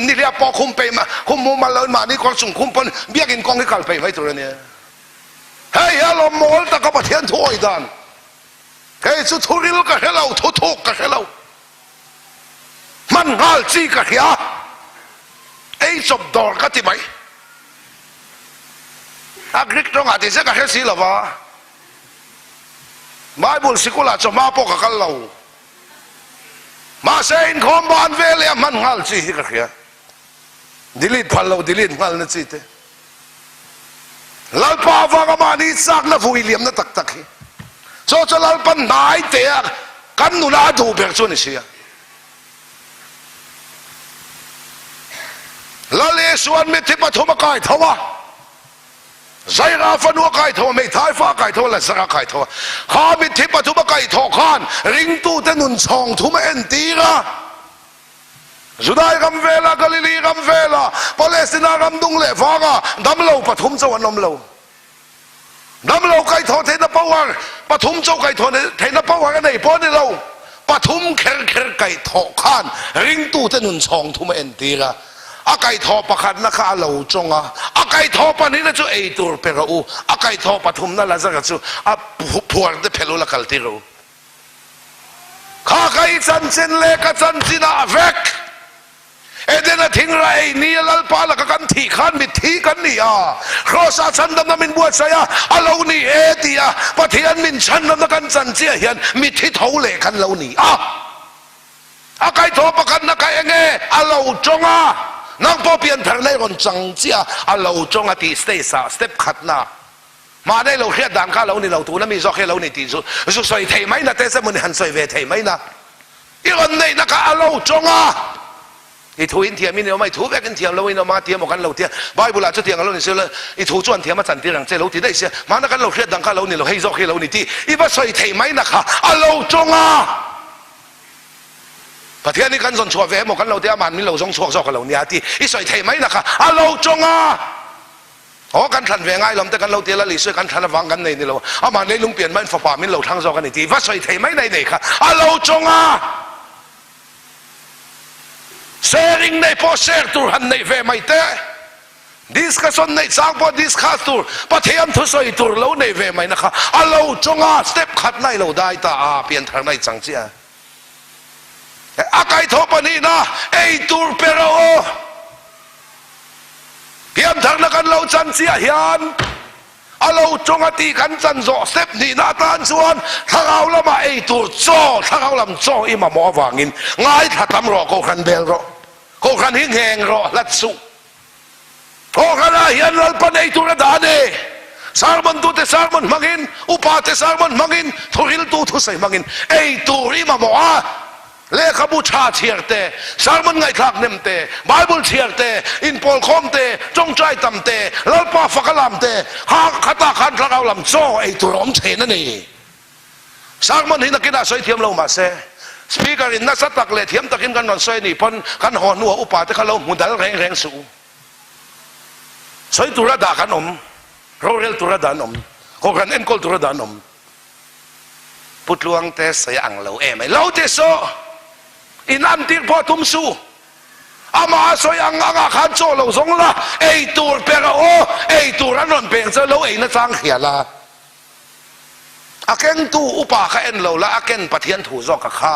nihliap pawh khum peih khum mumal loin mahni kawr chung khum pawn biakin kawng hi kal peih mai tur a nia. Hei hi a lawm mawl taka Pathian thu awih dan. Kei chu thuril ka hre lo, thuthuk ka hre lo. Hman nghal chi ka hria, ei chawp dawr ka ti mai. A Greek tawngah tih che ka hre si lo va, Bible sikulah chawhma pawh ka kal lo. Mahse inkhawm ban ve leh a hman nghal chi hi ka hria. Delete phal lo delete nghal na chi te. Lalpa avanga mahni chakna vui liamna tak tak hi chu chu Lalpa hnai te a kan nuna a duh ber chu a ni si a. Lal Isuan mitthi pathum a kai tho a, Zaira fanu a kai tho a, hmeithai fa a kai tho a, Lazara a kai tho a. Kha mitthi pathum a kai thawh khan ringtute nun chhawng thum a entir a. Judai ram vela, Galili ram vela, Palestina ram dung leh vanga damlo pathum chauh an awm lo. Damlo kaihthawh theihna power pathum chauh kaihthawh theihna power a nei pawh a ni lo. Pathum kher kher kaihthawh khan ringtute nun chhawng thum a entir a. A kaihthawh pakhatna kha a lo tawng a, a kaihthawh pahnihna chu ei tur pe rawh u, a kaihthawh pathumna Lazara chu a phuar te phelh ula kaltir rawh u. Kha ka i chanchin leh ka chanchin ah vek. Edena thingra ei ni a Lalpa laka kan thih khan mitthi kan ni a, Kraws-ah chhandamna min buatsaih a, a lo ni e ti a Pathian min chhandamna kan chan chiah hian mitthi tho leh kan lo ni a. A kaithaw pakhatna kha enge a lo tawng a, nang pawh pianthar nei rawn chang chiah a, a lo tawng a tih stage ah step khatna mahni lo hriat dan kha a lo ni lo, tuna mi zawk hi a lo ni tih chu zu sawi thei mai na te che mawni han sawi ve thei mai na i rawn neihna kha a lo tawng a. I thu in thiam in i awm a, i thu vek in thiam lo in awm a, tia maw kan lo tia, Bible ah chutiang a lo ni si lo, i thu chuan thiam a chantir ang che lo ti daih sia, hmana kan lo hriat dang kha a lo ni lo, hei zawk hi a lo ni tih i va sawi thei mai na kha a lo tawng a. Pathian hi kan zawn chhuah ve emaw kan lo tia, amahan min lo zawng chhuak zawk a lo nia tih i sawi thei mai na kha a lo tawng a. Aw kan thlan ve ngai lawm te kan lo tia, Lal Isua kan thlan avang kan nei ni lo, amah leilung pian hmain fapa min lo thlang zawk a ni tih i va sawi thei mai na i nei kha a lo tawng a. Sharing nei pawh share tur han neih ve mai te, discussion neih chang pawh discuss tur, Pathian thusawi tur lo neih ve mai na kha a lo tawng a, step khat na i lo dai ta a, pianthar na i chang chiah a. A kaithawh pahnihna ei tur pe rawh aw. Piantharna kan lo chan chiah hian A lo tawng a tih kan chan zawh step hnihna atan chuan thlarau lamah ei tur chaw, thlarau lam chaw i mamawh avangin ngaithla tam rawh, kohhran bel rawh, kohhran hi ngheng rawh, hlat suh. Kohhranah hian Lalpan ei tur a dah a ni. Sermon tute sermon hmangin, upate sermon hmangin, thuriltu thusawi hmangin ei tur i mamawh a. Lehkhabu tha chhiar te, sermon ngaihthlak hnem te, Bible chhiar te, inpawlkhawm te, tawngtai tam te, Lalpa fak a lam te, ha khatah khan thlarau lam chaw ei tur a awm thin a ni. Sermon hi nakinah sawi thiam lo mahse, Speaker in nasa tak leh thiam takin kan rawn sawi a nih pawn kan haw hnuah upa te kha lo hmu dal reng reng suh u. Sawi tura dah kan awm, rorel tura dah an awm, kohhran enkawl tura dah an awm. Pu Tluangte sawi ang lo em ai. Lo ti suh! In an tir pawh tum suh. Amah a sawi ang angah khan chaw lo zawng la, ei tur pe rawh aw, ei tur an rawn peng chuan lo ei nachang hria la. A kengtu upa kha en lo la, a ken Pathian thu zawk a kha.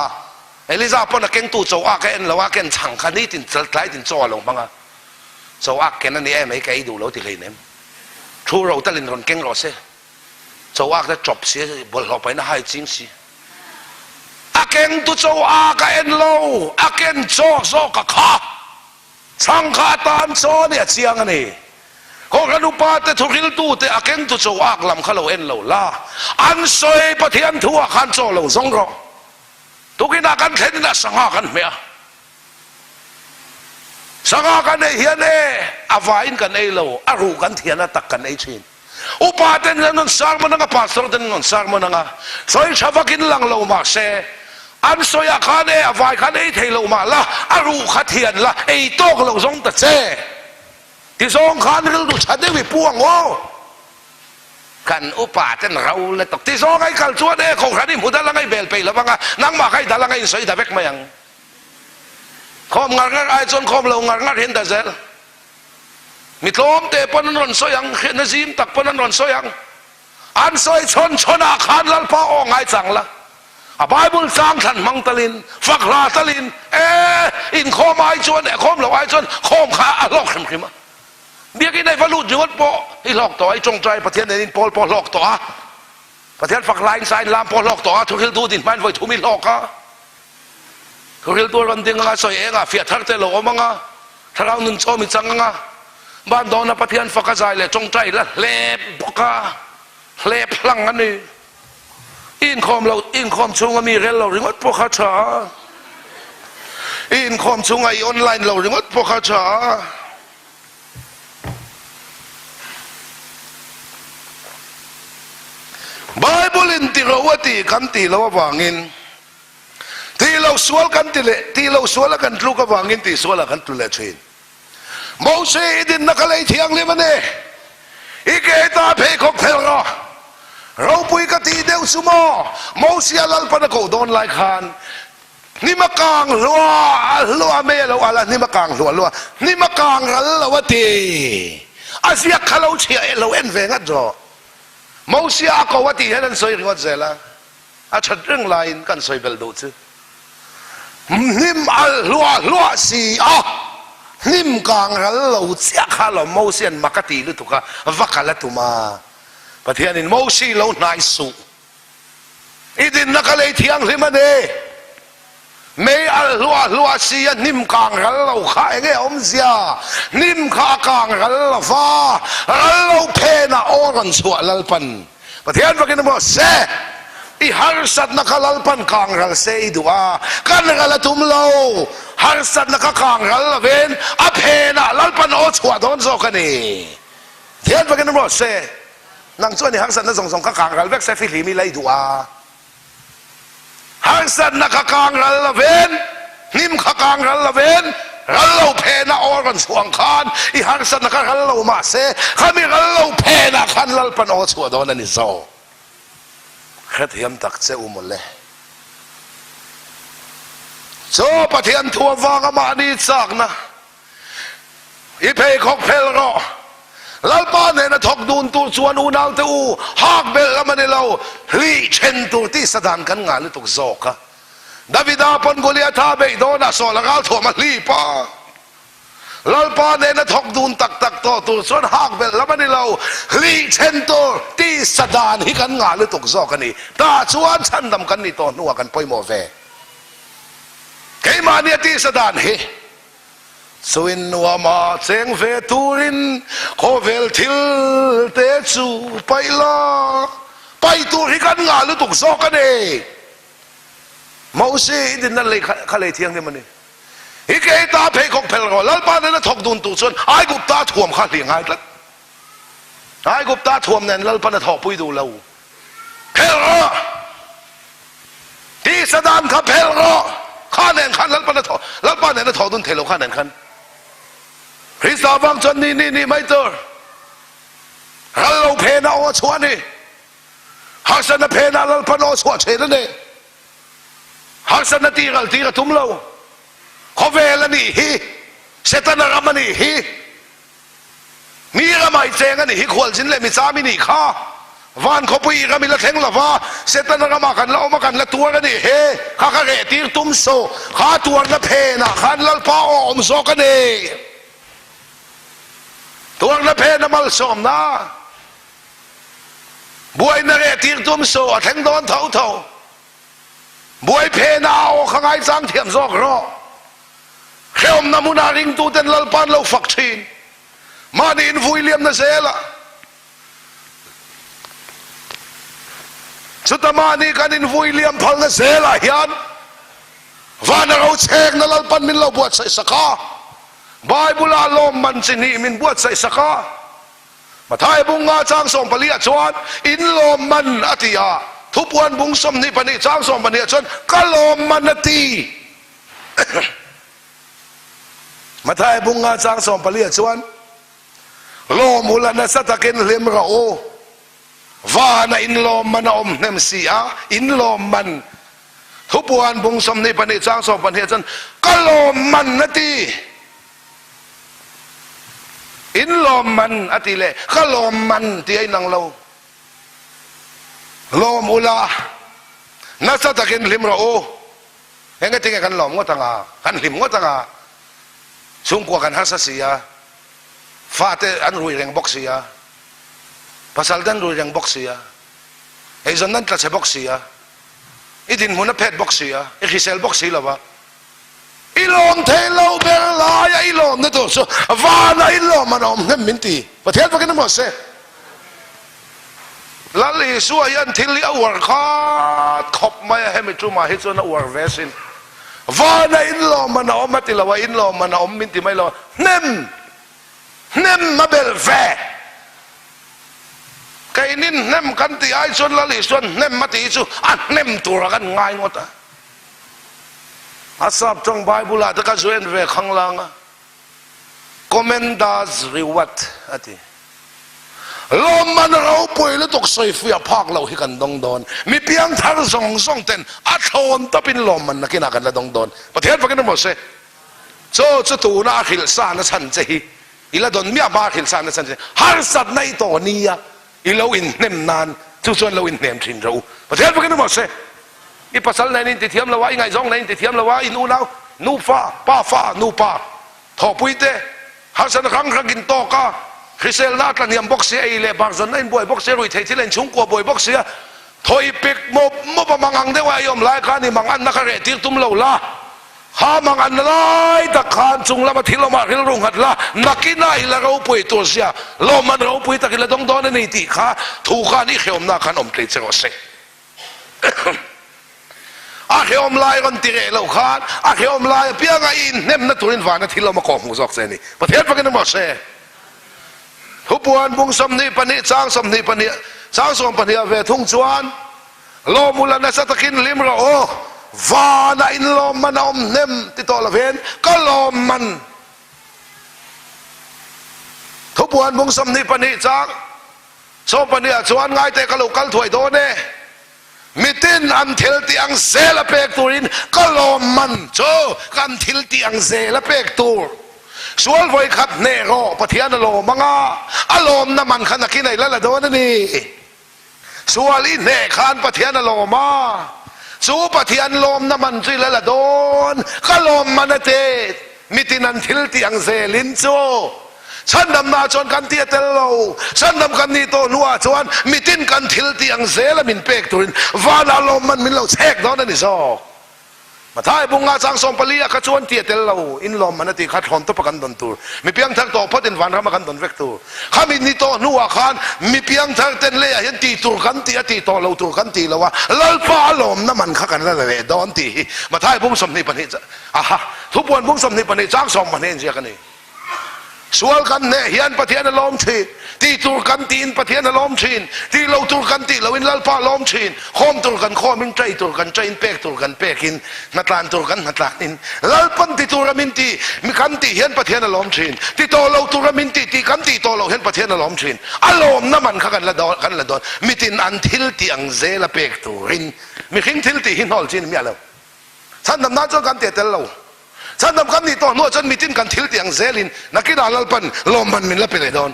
Eliza pawn a kengtu chaw ak a en lo a, a ken chhang kha nitin tlaitin chaw a lo hmang a. Chaw ak ken a ni em ai ka ei duh lo ti hleinem. Thu ro talin rawn keng rawh se. Cho ak te chawp si bawlhhlawh pahin a hai ching si. A keng tu cho ak a en lo, a ken chawk zawk a kha. Chhang kha a tan chaw a ni a chiang a ni. Kohhran upa te thuhriltu te a keng tu cho ak lam kha lo en lo la. An sawi Pathian thu ah khan chaw lo zawng rawh. Tukin ah kan thlen in a sangha kan hmeh a. Sangha kan ei hian e a vaiin kan ei lo, a ruh kan thian a tak kan ei thin. Upa ten an rawn sermon anga, pastor ten an rawn sermon anga, sawi tha vakin lang lo mahse, an sawi ah khan e a vai khan ei thei lo mah la, a ruh kha thian la, ei tawk lo zawng ta che. Ti zawng khan rilru tha deuh i pu ang aw. Kan upa ten ro le tawk. Ti zawng ai kal chuan e kohhran i hmu dal anga i bel peih lo anga, nangmah kha i dal anga i insawi da vek mai ang. Khawm ngar ngar ai chuan khawm lo ngar ngar hian da zel. Mi tlawm te pawn an rawn sawi ang, hriatna zim tak pawn an rawn sawi ang. An sawi chhawn chhawn ah khan Lalpa aw ngai chang la. A Bible chang thlan hmang talin, fak hla talin, e, inkhawm ai chuan, khawm lo ai chuan khawm kha a hlawk hrim hrim a. Biakinn ai va lut ringawt pawh i hlawk tawh a, i tawngtai Pathian nen in pawl pawh hlawk tawh a. Pathian fak hla in sa in lam pawh hlawk tawh a, thuhriltu dinhmain vawi thum i hlawk a. Thuhriltu a rawn ding anga sawi eng ah fiah thar te lo awm anga, thlarau nun chawm i chang anga, ban dawna Pathian fak a zai leh tawngtai la hlep bawk a, hlep hlang a ni. I inkhawm lo, i inkhawm chhunga mi rel lo ringawt pawh kha tha a, i inkhawm chhunga i online lo ringawt pawh kha tha a. Bible in ti ro a tih kan tih loh avangin tih loh sual kan ti leh tih loh sual a kan tluk avangin tih sual ah kan tlu leh thin. Mose i dinna ka lei thianghlim a ni. I ke ta pheikhawk phelh rawh. Ropui ka tih deuh chu maw Mose a Lalpan a koh dawn lai khan Hnim a kang hluah hluah mai a lo al a, hnim a kang hluah hluah, hnim a kang ral lo a ti. A ziak kha lo chhiah eh lo en ve ngat rawh. Mosia a ko a tih hian an sawi ringawt zel a, a that reng laiin kan sawi belh duh chu. Hnim al hluah hluah si a, hnim kang ral lo chiah kha alawm Mosia'n mak a ti lutuk a, va kal a tum a. Pathianin Mosi lo hnai suh. I dinna ka lei thianghlim a ni. Mei alh hluah hluah si a hnim kang ral lo kha enge a awmzia? Hnim kha a kang ral lo va, ral lo phenah aw rawn chhuah Lalpan Pathian fakin emaw se i harsatna kha Lalpan kang ral se i duh a, kan ral a tum lo, harsatna kha kang ral lovin a phenah Lalpan aw chhuah dawn zawk a ni. Pathian fakin emaw se nang chuan i harsatna zawng zawng kha kang ral vek se fihlim ila i duh a. Harsatna kha kang ral lovin, hnim kha kang ral lovin, ral lo phenah aw rawn chhuah ang khan i harsatna kha ral lo mah se, khami ral lo phenah khan Lalpan aw chhuah dawn a ni zawk. Hrethiam tak che u mawle. Chaw Pathian thu avanga mahni chakna I pheikhawk phel rawh. Lalpa nena thawk dun tur chuan unaute u hak belh lam a ni lo, hlih then tur tisa dan kan ngah lutuk zawk a. Davida pawn Goliatha beih dawnah sawl a ral thuam a hlip a. Lalpa nena thawk dun tak tak tawh tur chuan hak belh lam a ni lo, hlih then tur tisa dan hi kan ngah lutuk zawk a ni. Tah chuan chhandam kan ni tawh hnuah kan pawimawh ve. Keimahnia tisa dan hi. Chuin nuama cheng ve turin khawvel thil te chu paih la, paih tur hi kan ngah lutuk zawk a ni. Moses i dinna lei kha lei thianghlim a ni. I ke ta pheikhawk phel rawh, Lalpa nena thawk dun tur chuan Aigupta thuam kha hlih ngai tlat. Aigupta thuam nen Lalpan a thawhpui duh lo. Phelh rawh! Tisa dan kha phelh rawh! Kha nen khan Lalpan a thawh, Lalpa nen a thawh dun thei lo kha nen khan. Krista vang chuan ni ni ni mai tur. Ral lo phena aw a chhuah a ni. Harsatna phena Lalpan aw a chhuah thin a ni. Harsatna tih ral tir a tum lo. Khawvel a nih hi, Setana ram a nih hi. Mi ramah i cheng a nih hi khualzin leh micham i nih kha. Van khawpui i ram i la thleng lo va, Setana ramah kan la awm a, kan la tuar a nih hi. Kha ka reh tir tum suh, kha tuarna phenah khan Lalpa aw awm zawk a ni. Tuarna phena malsawmna buaina reh tir tum suh, a thleng dawn tho tho. Buai phena a aw kha ngaichang thiam zawk rawh. Hrehawmna hmunah ringtuten Lalpa an lo fak thin. Mahni invui liamna zelah. Chuta mahni kan invui liam phalna zelah hian vana rochekna Lalpan min lo buatsaih sak a. Bible-ah lawmman chi hnih min buatsaih sak a. Mathai bung nga chang 14 ah chuan in lawmman a ti a, Thupuan bung 22 chang 12 ah chuan ka lawmman a ti. Mathai bung nga chang 14 ah chuan lawm ula nasa takin hlim rawh u, vana in lawmman a awm hnem si a, in lawmman. Thupuan bung 22 chang 12 ah chuan ka lawmman a ti. In lawmman a ti leh ka lawmman ti a inang lo. Lawm ula, nasa takin hlim rawh u. Enge tinge kan lawm ngawt anga, kan hlim ngawt anga, chhungkua kan harsa si a, fate an rui reng bawk si a, pasal te an rui reng bawk si a, eizawn an tla chhe bawk si a, i dinhmun a phet bawk si a, i hrisel bawk si lo va. I lawm thei lo ber laia i lawmna tur chu vana i lawm an awm hnem min ti. Pathian fakin emaw se. Lal Isua hian thil hi a uar khat khawp mai a, hemi tumah hi chuan a uar ve asin. Vana in lawm an awm a ti lo a, in lawm an awm min ti mai lo a, hnem, hnem a belh ve. Keinin hnem kan tih ai chuan Lal Isuan hnem a tih hi chu a hnem turah kan ngai ngawt a. A sap tawng Bible ah te ka join ve khanglang a, Commender's reward a ti. Lawmman ropui lutuk sawifiah phak loh hi kan dawng dawn. Mi piangthar zawng zawng ten a thlawn tawpin lawmman nakinah kan la dawng dawn. Pathian fakin emaw se, chaw chu tuna a hrilh sa na chhan che hi i la dawn miah hma a hrilh sa na chhan che harsatna i tawh nia i lo inhnem nan chu chuan lo inhnem thin rawh u. Pathian fakin emaw se. I pasal nen in tithiam lo a, i ngaihzawng nen in tithiam lo a, in unau, nufa, pafa, nupa, thawhpui te, harsatna hrang hrang in tawk a, hriselna a tlahniam bawk sia, ei leh bar zawnna in buai bawk sia, ruihtheih thil a in chhungkua buai bawk sia, thawi pek mawp mawp a mang ang deuh a i awm lai khan i mang anna kha reh tir tum lo la. Kha mang an lai tak khan chung lama thil awmah rilru nghat la, nakinah i la ropui tur sia, lawmman ropui tak i la dawng dawn a ni tih kha thu khan i hrehawmna khan awm tlei che rawh se. A hrehawm lai rawn ti reh loh khan a hrehawm lai apianga i inhnemna turin vana thil awm a kawhhmuh zawk che a ni. Pathian fakin awm rawh se. Thupuan bung 22 chang 22 chang 12 ah ve thung chuan Lawmula nasa takin hlim rawh aw, vana inlawmman a awm hnem ti tawh lovin ka lawmman. Thupuan bung 22 chang 12 ah chuan ngaite ka lo kal thuai dawn e, mitin an thil tih ang zel a pek turin ka lawmman chu kan thil tih ang zel a pek tur. Sual vawi khat hneh rawh, Pathian a lawm ang a, a lawmna man kha nakin a i la la dawn a ni. Sual i hneh khan Pathian a lawm a, chu Pathian lawmna man chu i la la dawn. Ka lawm man a te, mitin an thil tih ang zelin chu chhandamna chuan kan tih a tel lo. Chhandam kan nih tawh hnuah chuan mitin kan thil tih ang zela min pek turin vanah lawmman min lo chhek dawn a ni zawk. Mathai bunga chang 14 ah kha chuan ti a tel lo, in lawmman a tih kha thlawn tawpa kan dawn tur, mi piangthar tawh phawt in vanrama kan dawn vek tur. Khami ni tawh hnuah khan mi piangthar ten leiah hian tih tur kan tih a tih tawh lo tur kan tih lo a, Lalpa a lawmna man kha kan la la leh dawn tih hi Mathai bung 22 aha thupuan bung 22 chang 12 in ziak a ni. Sual kan hneh hian Pathian a lawm thin, tih tur kan tiin Pathian a lawm thin, tih lo tur kan tih loin Lalpa a lawm thin, khawm tur kan khawmin, chai tur kan chaiin, pek tur kan pekin, hnatlan tur kan hnatlanin, Lalpan ti tura min ti, mi kan tih hian Pathian a lawm thin, ti tawh lo tura min tih tih kan tih tawh loh hian Pathian a lawm thin. A lawmna man kha kan la dawn, kan la dawn. Mitin an thil tih ang zela pek turin mihring thil tih hi hnawl chin miah lo. Chhandam nan chuan kan teh tel lo. Chhandam kan nih tawh hnuah chuan mitin kan thil tih ang zelin nakinah Lalpan lawmman min la pe leh dawn.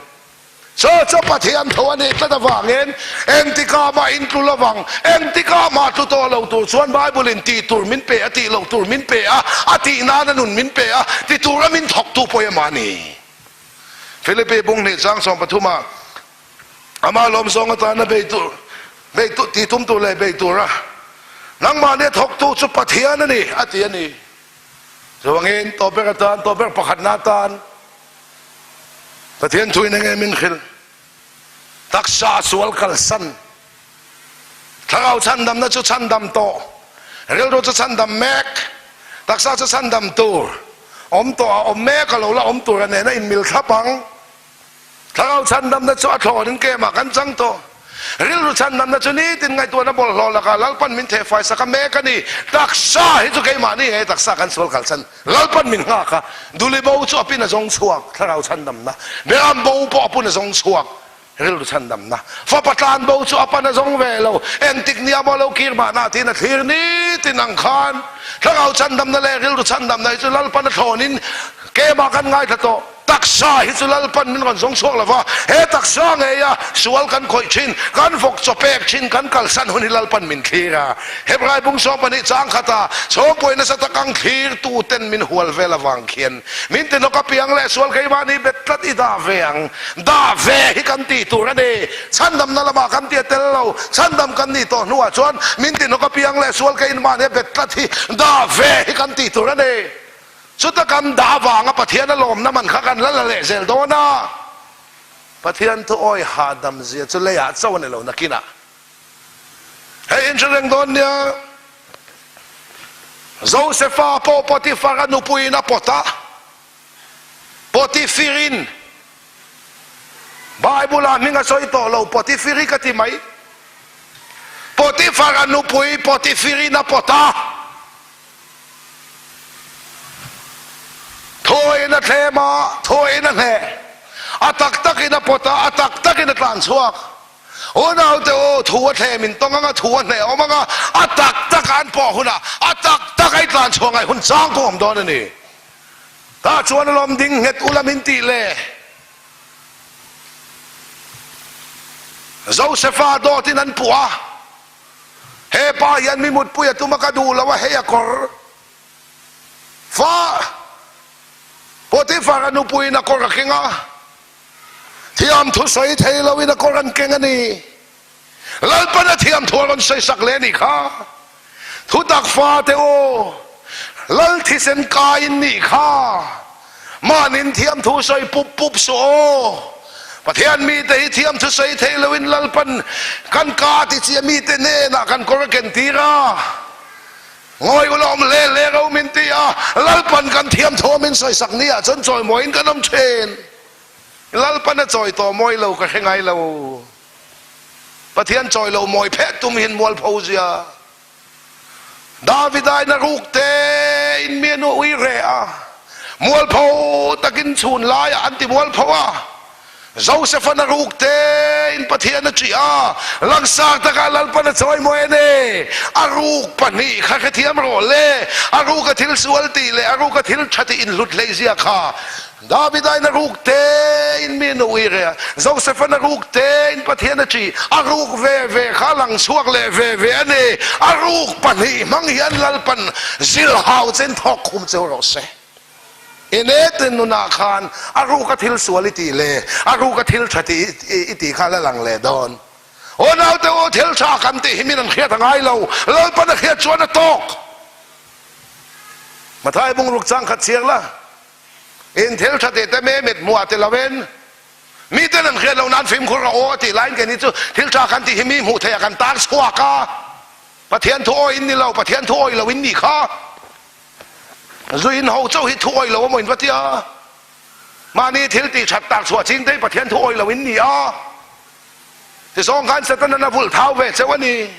Chaw chaw Pathian tho a nih tlat avangin engtikah mah in tlu lovang, engtikah mah tlu tawh lo tur chuan Bible in tih tur min pe a, tih loh tur min pe a, a tih nana nun min pe a, ti tura min thawktu pawh emaw a ni. Philippi bung hnih chang 13 ah Amah lawm zawng atana bei tur, bei tur, tih tum tur leh bei tura nangmahni a thawktu chu Pathian a ni, a ti a ni. Chuvangin tawh ber atan, tawh ber pakhatna atan Pathian thuin enge min hrilh? Taksa sual kalsan, thlarau chhandamna chu chhandam tawh, rilru chu chhandam mek, taksa chu chhandam tur, awm tawh a awm mek a lo la awm tur a nena inmil thlap ang. Thlarau chhandamna chu a thlawnin kemah kan chang tawh. Rilru chhandamna chu nitin ngaihtuahna bawlhhlawh lakah Lalpan min thehfai sak a mek a ni. Taksa hi chu keimahni nge taksa kan sual kalsan. Lalpan min nghak a, duli bo chu a pin a zawng chhuak, thlarau chhandamna. Beram bo pawh a pun a zawng chhuak, rilru chhandamna. Fapa tlan bo chu a pan a zawng ve lo, engtik nia maw lo kir mahna tiin a thlir nitin ang khan. Thlarau chhandamna leh rilru chhandamna hi chu Lalpan a thlawnin kemah kan ngaithla tawh. Taksa hi chu Lalpan min rawn zawng chhuak lo va, he taksa ngeia sual kan khawih thin, kan vawk chaw pek thin, kan kalsan hun hi Lalpan min thlir a. Hebrai bung 12 chang khata chhawngpuai nasa tak ang thlir tuten min hual vel avang khian min ti hnawk apiang leh sual keimahni bet tlat i dah ve ang. Dah ve hi kan tih tur a ni. Chhandamna lamah kan ti a tel lo. Chhandam kan nih tawh hnuah chuan min ti hnawk apiang leh sual keimahni bet tlat hi dah ve hi kan tih tur a ni. Chuta kan dah avanga Pathian a lawmna man kha kan la la leh zel dawn a, Pathian thu awi hahdam zia chu leiah chauh a ni lo nakinah hei in hre reng dawn nia. Josefa pawh Potifar a nupuiin a pawt a, Potifirin Bible-ah hming a sawi tawh lo, Potifiri ka ti mai. Potifar a nupui Potifirin a pawt a. Thuain a thlem a, thuain a hneh. A tak takin a pawt a, a tak takin a tlan chhuak. Unaute u, thu a thlem in tawng ang a, thu a hneh awm ang a, a tak taka an pawh hunah a tak taka i tlan chhuah ngaih hun chang pawh awm dawn a ni. Tah chuan a lawm ding nghet ula min tih le. Josefa dawtin an puh a. He pa hian mi mutpui a tum a ka duh lo a, hei a kawr fa Potiphar a nupuiin a kawr a keng a, thiam thu sawi thei loin a kawr an keng a ni. Lalpan a thiam thu a rawn sawi sak leh a nih kha. Thutak fa te u. Lal thisen kai in nih kha. Mahnin thiamthu sawi pup pup suh aw. Pathian mite hi thiamthu sawi thei loin Lalpan kan ka ti chiah mite hnenah kan kawr a ken tir a. Ngawi ula awm hle hle ro min ti a, Lalpan kan thiamthu a min sawisak ni ah chuan chawimawiin kan awm thin. Lalpan a chawi tawh mawi lo ka hre ngai lo. Pathian chawi lo mawi phet tum hin mualpho zia. Davida in a ruk te in mi a nu ui reh a, mualpho takin chhun laiah an ti mualpho a. Joseph-an a ruk te in Pathian a ṭih a, langsar takah Lalpan a chawimawi a ni. A ruk pahnih kha hrethiam rawh le, a ruka thil sual tih leh a ruka thil ṭha tih inhlut hleihzia kha. Davida in a ruk te in mi a nu ui reh a, Joseph-an a ruk te in Pathian a ṭih, a ruk ve ve kha a lang chhuak leh ve ve a ni. A ruk pahnih hmang hian Lalpan zilhau chen thawk khum cheu rawh se. I netin nunah khan a ruka thil sual i tih leh a ruka thil ṭha tih i tih kha la lang leh dawn. Aw naute u, thil ṭha kan tih hi min an hriat a ngai lo, Lalpan a hriat chuan a tawk. Mathai bungruk chang khat chhiar la. In thil tha teh te me mit hmuh ah ti lo in mi ten an hriat lo nan fimkhur rawh aw a tih laiin keini chu thil tha kan tih hi mi hmuh theih ah kan tar chhuak a, Pathian thu awi in ni lo, Pathian thu awi lo in nih kha zu in ho chauh hi thu awi lo amaw in va ti a, mahni thil tih that tar chhuah ching te hi Pathian thu awi lo in ni a, tizawng khan Satan-an a vulh thau ve cheu a ni.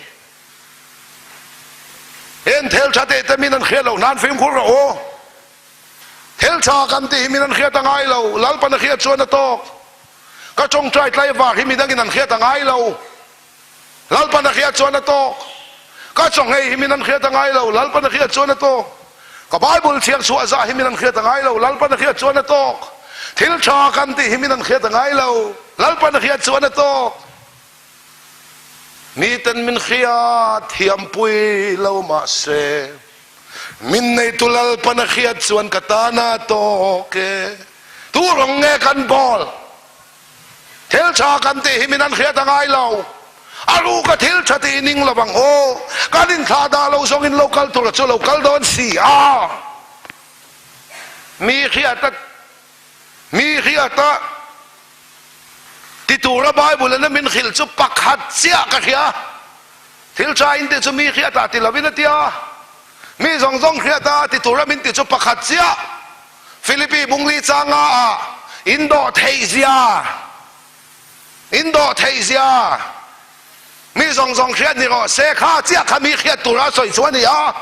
Heng thil tha teh te min an hriat loh nan fimkhur rawh aw. Thil tha kan tih hi min an hriat a ngai lo, Lalpan a hriat chuan a tawk. Ka tawngtai tlaivar hi midangin an hriat a ngai lo, Lalpan a hriat chuan a tawk. Ka chawnghei hi min an hriat a ngai lo, Lalpan a hriat chuan a tawk. Ka Bible chhiar chhuah zah hi min an hriat a ngai lo, Lalpan a hriat chuan a tawk. Thil tha kan tih hi min an hriat a ngai lo, Lalpan a hriat chuan a tawk. Miten min hriat thiampui lo mahse, Min neitu Lalpan a hriat chuan ka tana tawk e. Tu rawng nge kan bawl? Thil tha kan tih hi min an hriat a ngai lo. A ruka thil tha tih ning lo ang aw. Kan inthlah dah lo zawng in lo kal tur a chu lo kal dawn si a. Mi hriat a mi hriat a ti tura Bible in a min hrilh chu pakhat chiah ka hria. Thil tha in tih chu mi hriatah ti lovin a ti a, mi zawng zawng hriata ti tura min ti chu pakhat chiah Philippi bungli changa ah in dawh theih zia, in dawh theih zia, mi zawng zawng hriat ni rawh se kha chiah kha mi hriat tura sawi chu a ni a,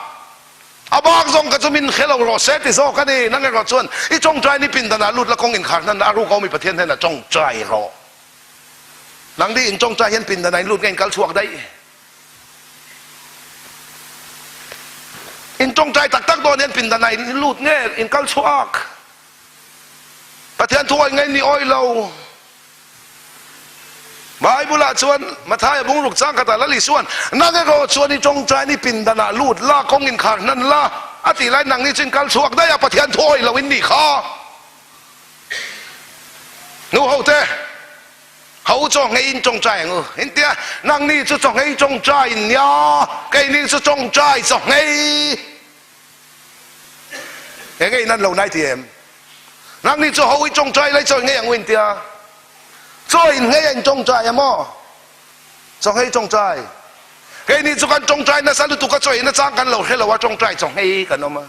a bak zawng kha chu min hre lo rawh se ti zawk a ni. Nang erawh chuan i tawngtai ni pindanah lut la kawng inkhar hnan a ruk a awm i Pathian hnenah tawngtai rawh. Nangni in tawngtai hian pindan ah in lut nge in kal chhuak daih? In tawngtai tak tak dawn hian pindan ah in lut nge in kal chhuak? Pathian thu awih nge in ni awih lo? Bible ah chuan Mathaia bungruk chang khatah Lal Isuan, Nang erawh chuan i tawngtai ni pindan ah lut la, kawng in khar hnan la, a tih lai nangni chu in kal chhuak daih a, Pathian thu awih lo in nih kha. Nu ho te, ho u chaw nghei in tawngtai ang u. In tia, nangni chu chaw nghei tawngtai in nia, keini chu tawngtai chaw nghei. Enge in an lo nai ti em? Nangni chu ho i tawngtai lai chaw nghei ang u in tia. Chaw in nghei a in tawngtai a maw? Chaw nghei tawngtai. Keini chu kan tawngtai nasa lutuk a chaw in a chang kan lo hre lo a tawngtai chaw nghei kan awm a.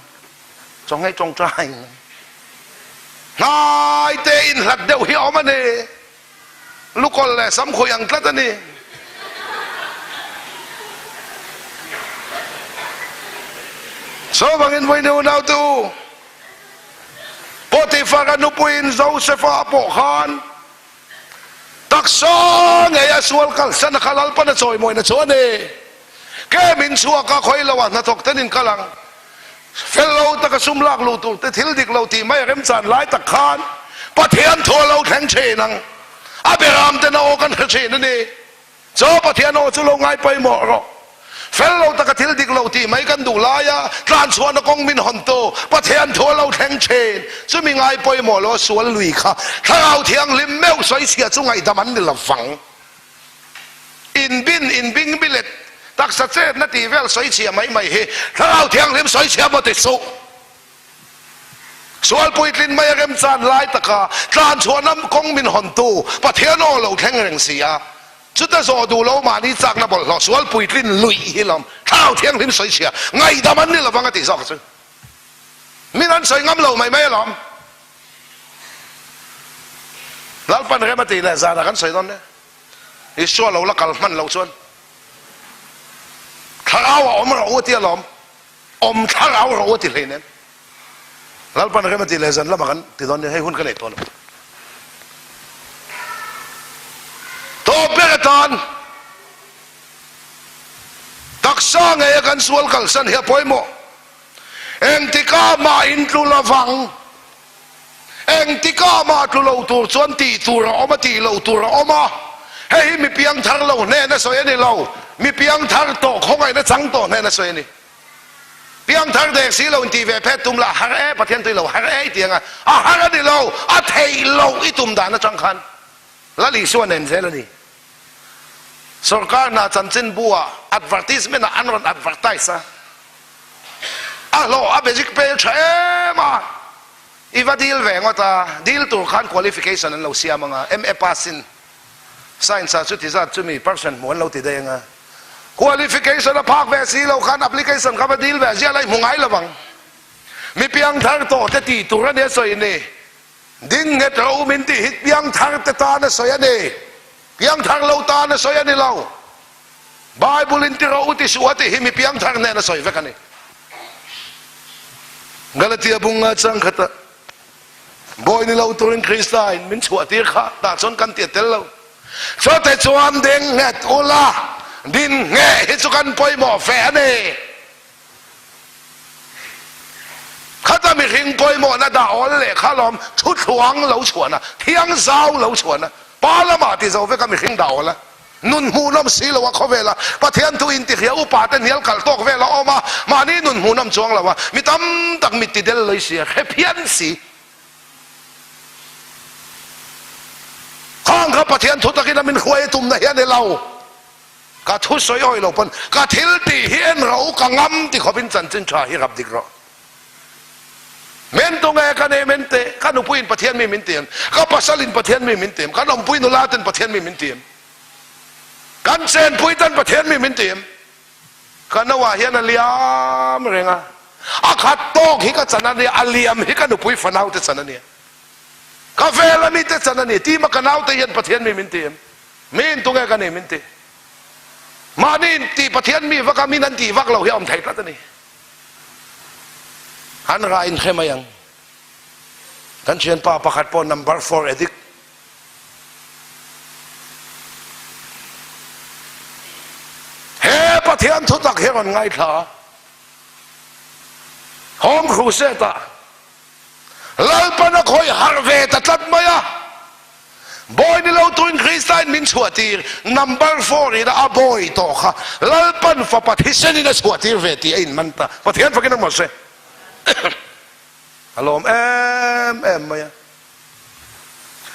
Chawnghei tawngtai hnai te in hlat deuh hi a awm a ni. Lukawl leh samkhuih ang tlat a ni. Chuvangin vawiin unaute u, Potiphar-a nupuiin Josefa pawh khan Taksa ngei a sual kalsan a kha Lalpan a chawimawina chu a ni. Ke min chhuak a khawi lo ah hnathawk ten in kal ang. Fel lo taka sum lak luh tur te thil dik lo tih mai a remchan lai tak khan Pathian thu a lo thleng thin ang. A beram ten a aw kan hre thin a ni. Chaw Pathian aw chu lo ngai pawimawh rawh. Fel lo taka thil dik lo tih mai kan duh laia tlanchhuahna kawng min hawntu Pathian thu a lo thleng thin. Chumi ngai pawimawh lo a sual lui kha Thlarau Thianghlim meuh sawichhia chu ngaihdam an ni lo vang. Inbin, inbing bilet, taksa chetna tih vel sawichhia mai mai hi Thlarau Thianghlim sawichhia maw ti suh. Sual puitlin mai a remchan lai taka tlan chhuahna kawng min hawntu Pathian aw lo thleng reng si a. Chuta zawh duh lo mahni chakna bawlhhlawh sual puitlin luih hi lawm Thlarau Thianghlim sawi chhia ngaihdam an ni lovang a tih zawk chu min an sawi ngam lo mai mai alawm. Lalpan rem a tih leh zanah kan sawi dawn nia. Isua lo la kal hman loh chuan Thlarau a awm rawh u a ti alawm. Awm thlarau rawh u a ti hleinem. Lalpan rem a tih leh zan lamah kan ti dawn nia, hei hun ka nei tawh lo. Tawp ber atan taksa ngeia kan sual kalsan hi a pawimawh. Engtikah mah in tlu lovang. Engtikah mah tlu lo tur chuan tih tur a awm a, tih loh tur a awm a. Hei hi mi piangthar lo hnena sawi a ni lo, mi piangthar tawh khawngaihna chang tawh hnena sawi a ni. Piangthar dek si lo in tih ve phet tum lah har e, Pathian tui lo har e i ti ang a, a har a ni lo, a theih loh i tum dan atang khan Lal Isua nen zel a ni. Sorkar hna chanchinbu ah advertisement ah an rawn advertise a, a hlawh a basic pay a tha em a, i va dil ve ngawt a, dil tur khan qualification an lo siam ang a, MA pass in Science ah chuti zat chumi percent hmuh an lo ti daih ang a, qualification a phak ve si lo khan application kha va dil ve ziah la i hmu ngai lo vang. Mi piangthar tawh te tih tur a nia sawi ni. Ding nghet ro min tih hi piangthar te tan a sawi a ni. Piangthar lo tan a sawi a ni lo. Bible in ti ro u ti suh a tih hi mi piangthar hnen a sawi vek a ni. Galatia bunga changkhatah Bawi ni lo turin Krista in min chhuah tir kha tah chuan kan ti a tel lo. Chute chuan ding nghet ula, din ngheh hi chu kan pawimawh fe a ni. Khata mihring pawimawhna dah awl leh kha lawm thuthluang lo chhuahna, thiang zau lo chhuahna, pa lamah ti zo veka mihring dah awl a. Nun hmuhnawm si lo a khawvela Pathian thu intihria upa te hnial kalh tawk vel a awm a, mahni nun hmuhnawm chuang lo a, mi tam tak mit ti del lei si a, hre phian si. Khang kha Pathian thu takin a min hruai a tumna hi a ni lo. Ka thu sawi awi lo pawn ka thil tih hi en rawh u ka ngam ti khawpin chanchin tha hi rap dik rawh. Men tu nge ka nei men te, ka nupuiin Pathian mi min ti em, ka pasalin Pathian mi min ti em, kan awmpui nula ten Pathian mi min ti em, kan chenpui ten Pathian mi min ti em, ka noah hian a liam reng a, a khat tawk hi ka chan a nia, a liam hi ka nupui fanau te chan a nia, ka vel ami te chan a ni, tima ka nau te hian Pathian mi min ti em, mi in tu nge ka nei min ti, mahni in ti Pathian mi vak a min an tih vak lo hi a awm thei tlat a ni. An ra in hre mai ang. Kan thianpa pakhat pawh number four addict. He Pathian thutak hi rawn ngaithla a. Home Crusade ah Lalpan a khawih harh ve ta tlat mai a. Bawi ni lo tuin Kristain min chhuahtir, number four in a bawi tawh kha Lalpan fapa thisenin a chhuahtir ve tih a inman ta. Pathian fakin a mawse. A lawm em em mai a.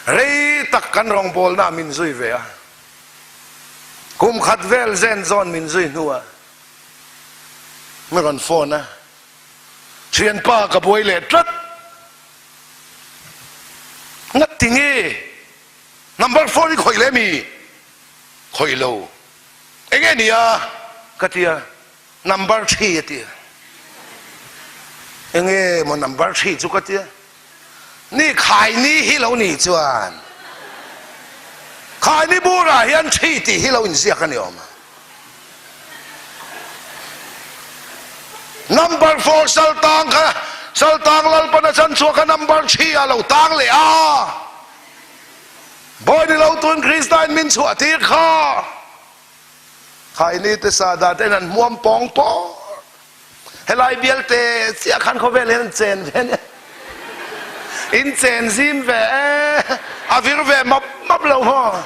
Rei tak kan rawngbawlna min zui ve a. Kum khat vel zen zawn min zui hnuah mi rawn phone a. Thianpa ka buai leh tlat. Ngati nge number four hi khawih leh mi? Khawih lo. Enge nia ka tia number three a tia. Enge maw number three chu ka tia. Ni khaini hi lo ni chuan khaini burah hian three tih hi lo inziak a ni awm a. Number four Saltang kha Saltang Lalpana chan chhuah kha number three ah lo tang leh a. Bawi ni lo tun Krista in min chhuah tir kha. Khaini te sahdah ten an hmuam pawng pawng. Helai bialte chiah khan khawvel hian an chen ve ania. In chen zim ve e, a vir ve map map lo maw.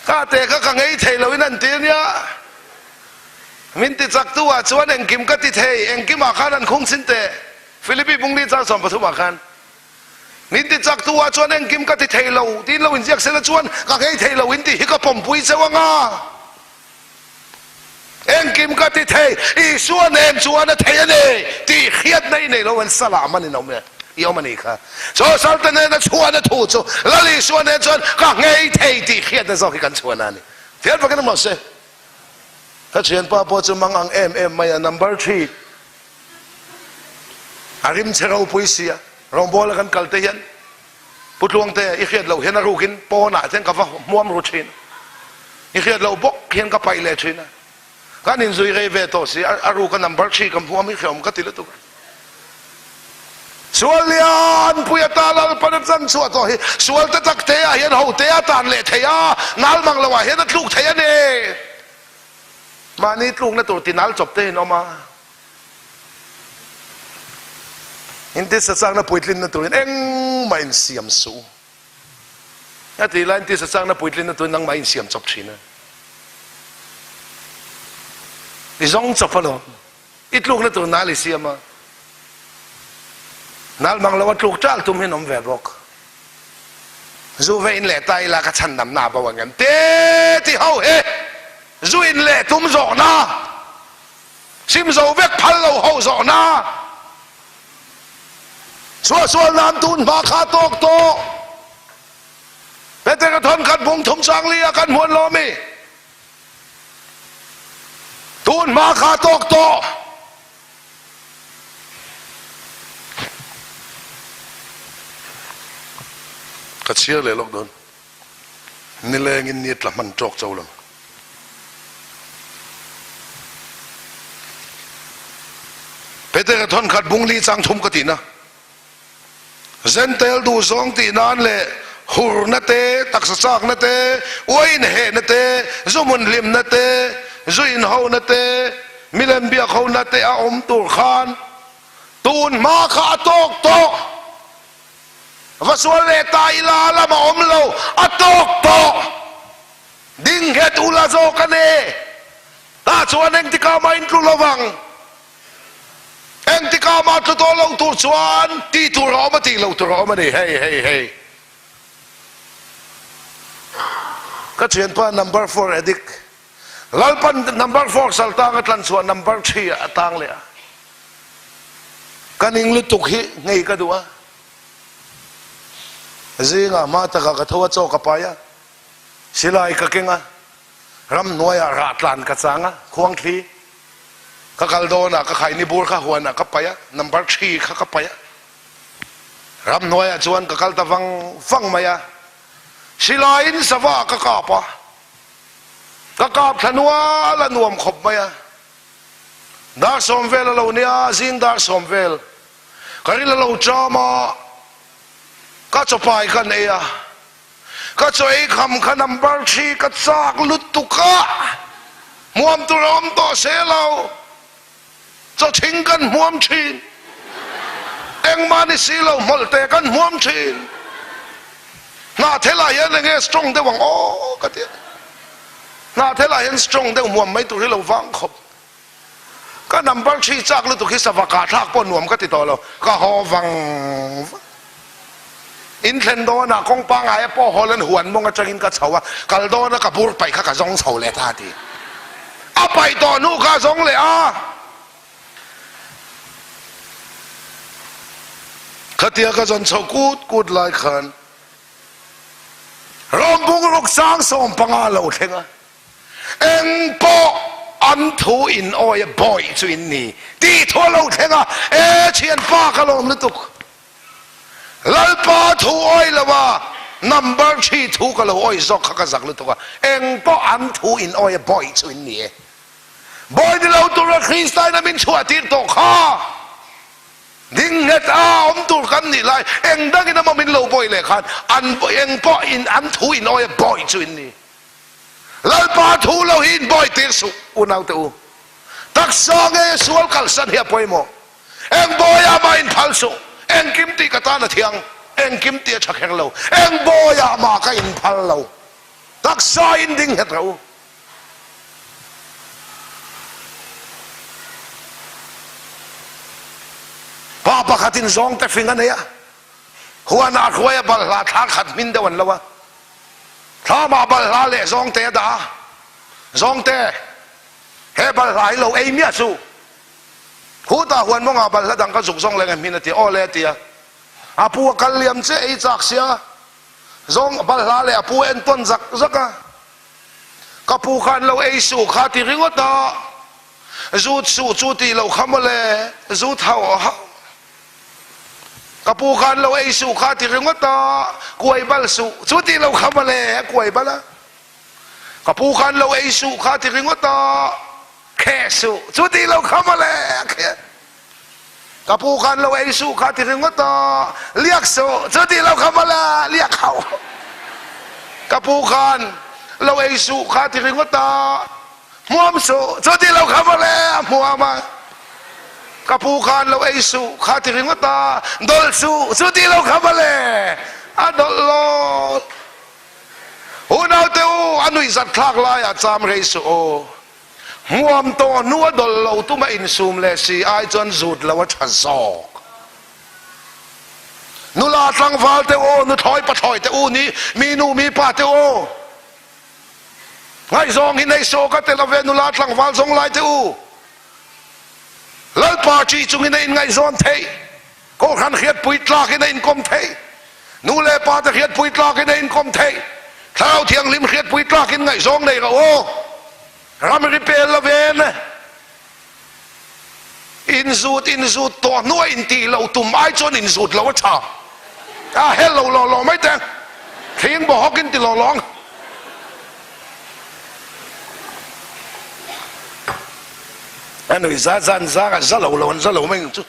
Ka te kha ka ngei thei lo in an ti ania. Min ti chak tu ah chuan engkim ka ti thei, engkim ah khan an khung chin teh. Philippi bungli chang 13 ah khan. Min ti chak tu ah chuan engkim ka ti thei lo tiin lo inziak sela chuan ka ngei thei lo in tih hi ka pawmpui cheu anga. Engkim ka ti thei, Isua nen chuan a thei a ni tih hriatna i nei lo an salah man in awm e, i awm a nih kha. Chaw salte nena chhuahna thu chu Lal Isua nen chuan ka nghei thei tih hriatna zawk hi kan chhuahna a ni. Thian fakin awm rawh se. Ka thianpa pawh chu mang ang em em mai a, number thri a rim che ropui sia, rawngbawla kan kal te hian Pu Tluangte i hriat loh hian a rukin pawnah chuan ka va hmuam ru thin. I hriat loh bawk hian ka paih leh thin a. Kan inzui rei ve tawh si, a ruka number thri ka hmuam hi hreawm ka ti lutuk a. Sual lian pui ata Lalpan a chan chhuah tawh hi sual te tak te ah hian ho te a tan leh thei a, nal mang lo ah hian a tluk thei a ni. Mahni tlukna tur ti nal chawp te hi an awm a. Intisa chakna puitlinna turin engmah insiam suh. A tih laiin tisa chakna puitlinna turin nangmah insiam chawp thin a. I zawng chawp alawm. I tlukna tur nal i siam a. Nal mang lo a tluk ṭal tum hi an awm ve bawk. Zu ve in leh ta ila ka chhandamna a bo ang em? Te ti ho hi zu in leh tum zawhna. Sim zo vek phal lo ho zawhna suahsual nan tun hma kha tawk tawh. Petera thawnkhat bung thum changli ah kan hmuan lawmi. Tun hma kha tawk tawh. Ka chhiar leh lawk dawn. Nilengin ni tla hman tawk cho lo. Petera thawnkhat bung li chang thum ka tihna. Zentail duh zawng tih nan leh hurna te, taksa chakna te, uain hehna te, zu hmun hlimna te, zu inhona te, milem biak hona te a awm tur khan tun hma kha a tawk tawh. Va sual leh ta ila lam a awm lo, a tawk tawh. Ding nghet ula zawk a ni. Tah chuan engtikah mah in tlu lo vang. Engtikah mah tlu tawh lo tur chuan tih tur a awm a tih loh tur a awm a ni. Hei hei hei. Ka thianpa number four addict. Lalpan number four saltang a tlan chhuah number three ah a tang leh a. Ka ning lutuk hi ngei ka duh a. Zingah hma takah ka tho a, chaw ka pai a, silai ka keng a, ramhnuaiah rah tlan ka chang a, khuangthli ka kal dawnah ka khaini bur kha huanah ka paih a, number three kha ka paih a. Ramhnuaiah chuan ka kal ta vang vang mai a, silaiin sava ka kap a, ka kap thla nual a nuam khawp mai a. Dar sawm vel a lo nia, zing dar sawm vel. Ka ril a lo ṭam a, ka chawpai kan ei a, ka chaw ei kham kha number thri ka chak lutuk a, hmuam tur a awm tawh se lo, chaw thing kan hmuam ṭhin, engmah ni si lo hmawlh te kan hmuam ṭhin, hnahthel ah hian enge strong deuh ang aw ka ti a, hnahthel ah hian strong deuh hmuam mai tur hi lo vang khawp. Ka number thri chak lutuk hi sava kah thlak pawh nuam ka ti tawh lo, ka haw vang vang. In thlen dawnah kawng pangaia pawh hawl an huan mawng atangin ka chho a, kal dawna ka bur paih kha ka zawng chho leh ta ti. A paih tawh hnu kha a zawng leh a. Khatia ka zawn chho kut kut lai khan Rawmbung ruk sang 15 lo thleng a. Eng pawh an thu in awi a bawih chu in ni tih thu a lo thleng a, E thianpa ka lawm lutuk, Lalpa thu awi lo a number thi thu ka lo awi zawk kha ka zak lutuk a, eng pawh an thu in awi a bawih chu in ni e. Bawi ni lo tura Krista in a min chhuah tir tawh kha ding nghet a awm tur kan nih lai eng dangin emaw min lo bawih leh khan an eng pawh in an thu in awi a bawih chu in ni. Lalpa thu lo hi in bawi tir suh unaute u. Taksa nge sual kalsan hi a pawimawh. Eng bawiah mah in phal suh. Engkim tih ka tan a thiang. Engkim tih a tha kher lo. Eng bawiah mah ka in phal lo. Taksa in ding nghet rawh u. Pa pakhatin zawngte fing a nei a. Huanah hruai a balhla thla khat hmin deuh an lo a. Thlamah balhla leh zawngte a dah a, Zawngte, He balhla hi lo ei miah suh. Khutah huan mawngah balhla dang ka zuk zawng leh nge hmin a ti a, aw le a ti a. A pu a kal liam che ei chak sia, zawng balhla leh a pu a entawn zak zak a. Ka pu khan lo ei suh kha ti ringawt a, zut suh chu tih loh kha mawle, zut hauh hauh. Ka pu khan lo ei suh kha ti ringawt a, kuai bal suh chu tih loh kha mawle, a kuai bal a. Ka pu khan lo ei suh kha ti ringawt a, kheh suh chu tih loh kha mawle, a kheh. Ka pu khan lo ei suh kha ti ringawt a, liak suh chu tih loh kha mawle, liak hauh. Ka pu khan lo ei suh kha ti ringawt a, hmuam suh chu tih loh kha mawle, a hmuam a. Ka pu khan lo ei suh kha ti ringawt a, dawlh suh chu tih loh kha mawle, a dawlh lawl. Unaute u, a nuihzat thlak laiah cham rei suh aw. Hmuam tawh hnu a dawlh lo tum a insum leh si ai chuan zut lo a tha zawk. Nula tlangval te u, nuthlawi pathlawi te u ni, mi nu mi pa te u. Ngaihzawng hi nei suh ka tel ave nula tlangval zawng lai te u. Lalpa ṭih chungin a inngaihzawn theih. Kohhran hriatpui tlakin a inkawm theih. Nu leh pa te hriatpui tlakin a inkawm theih. Thlarau Thianghlim hriatpui tlakin ngaihzawng nei rawh aw. Ramri pel lovin inzut inzut tawh hnuah intih loh tum ai chuan inzut loh a tha. A hel lo law law mai teh. Thing bawhawk in ti law law ang. A nui za zan zang a za lo lo an za lo mai ang chu.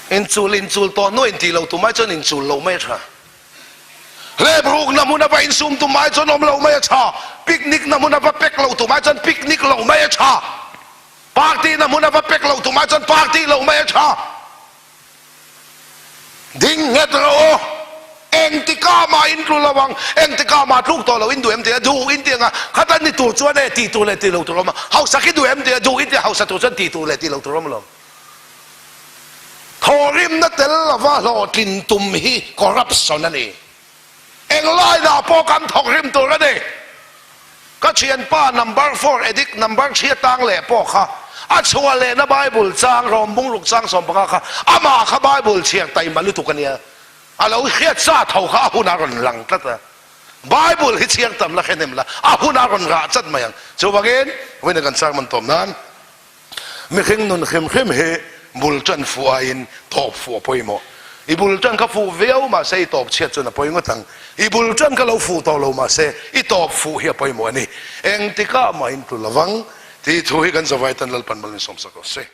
Inchul inchul tawh hnuah intih lo tum ai chuan inchul loh mai a tha. Hleprukna hmuna va insum tum ai chuan awm loh mai a tha. Picnic na hmuna va pek loh tum ai chuan picnic loh mai a tha. Party na hmuna va pek loh tum ai chuan party loh mai a tha. Ding nghet rawh aw. Engtikah mah in tlu lo ang, engtikah mah tluk tawh lo in duh em tia duh in ti anga khata ni tur chuan e tih tur leh tih lo tur awm a, hausak i duh em tia duh in tia hausa tur chuan tih tur leh tih lo tur awm lo. Thawhrimna tel lova hlawhtlin tum hi corruption a ni. Englainah pawh kan thawkrim tur a ni. Ka thianpa number four addict number three atang leh pawh kha a chhuah lehna Bible chang rawm bungruk chang 15 kha amah kha Bible chhiar taima lutuk a nia. A lo hriat sa tho kha a hun a rawn lang tlat a. Bible hi chhiar tam la hrenem la a hun a rawn rah chat mai ang. Chuvangin vawiin kan sermon tawm nan Mihring nun hrim hrim hi bul tan fuh aiin tawp fuh a pawimawh. I bul tan kha fuh viau mahse i tawp chhiat chuan a pawi ngawt ang. I bul tan kha lo fuh tawh lo mahse i tawp fuh hi a pawimawh a ni. Engtikah mah in tlu lovang tih thu hi kan zavai tan Lalpan mal min sawmsak rawh se.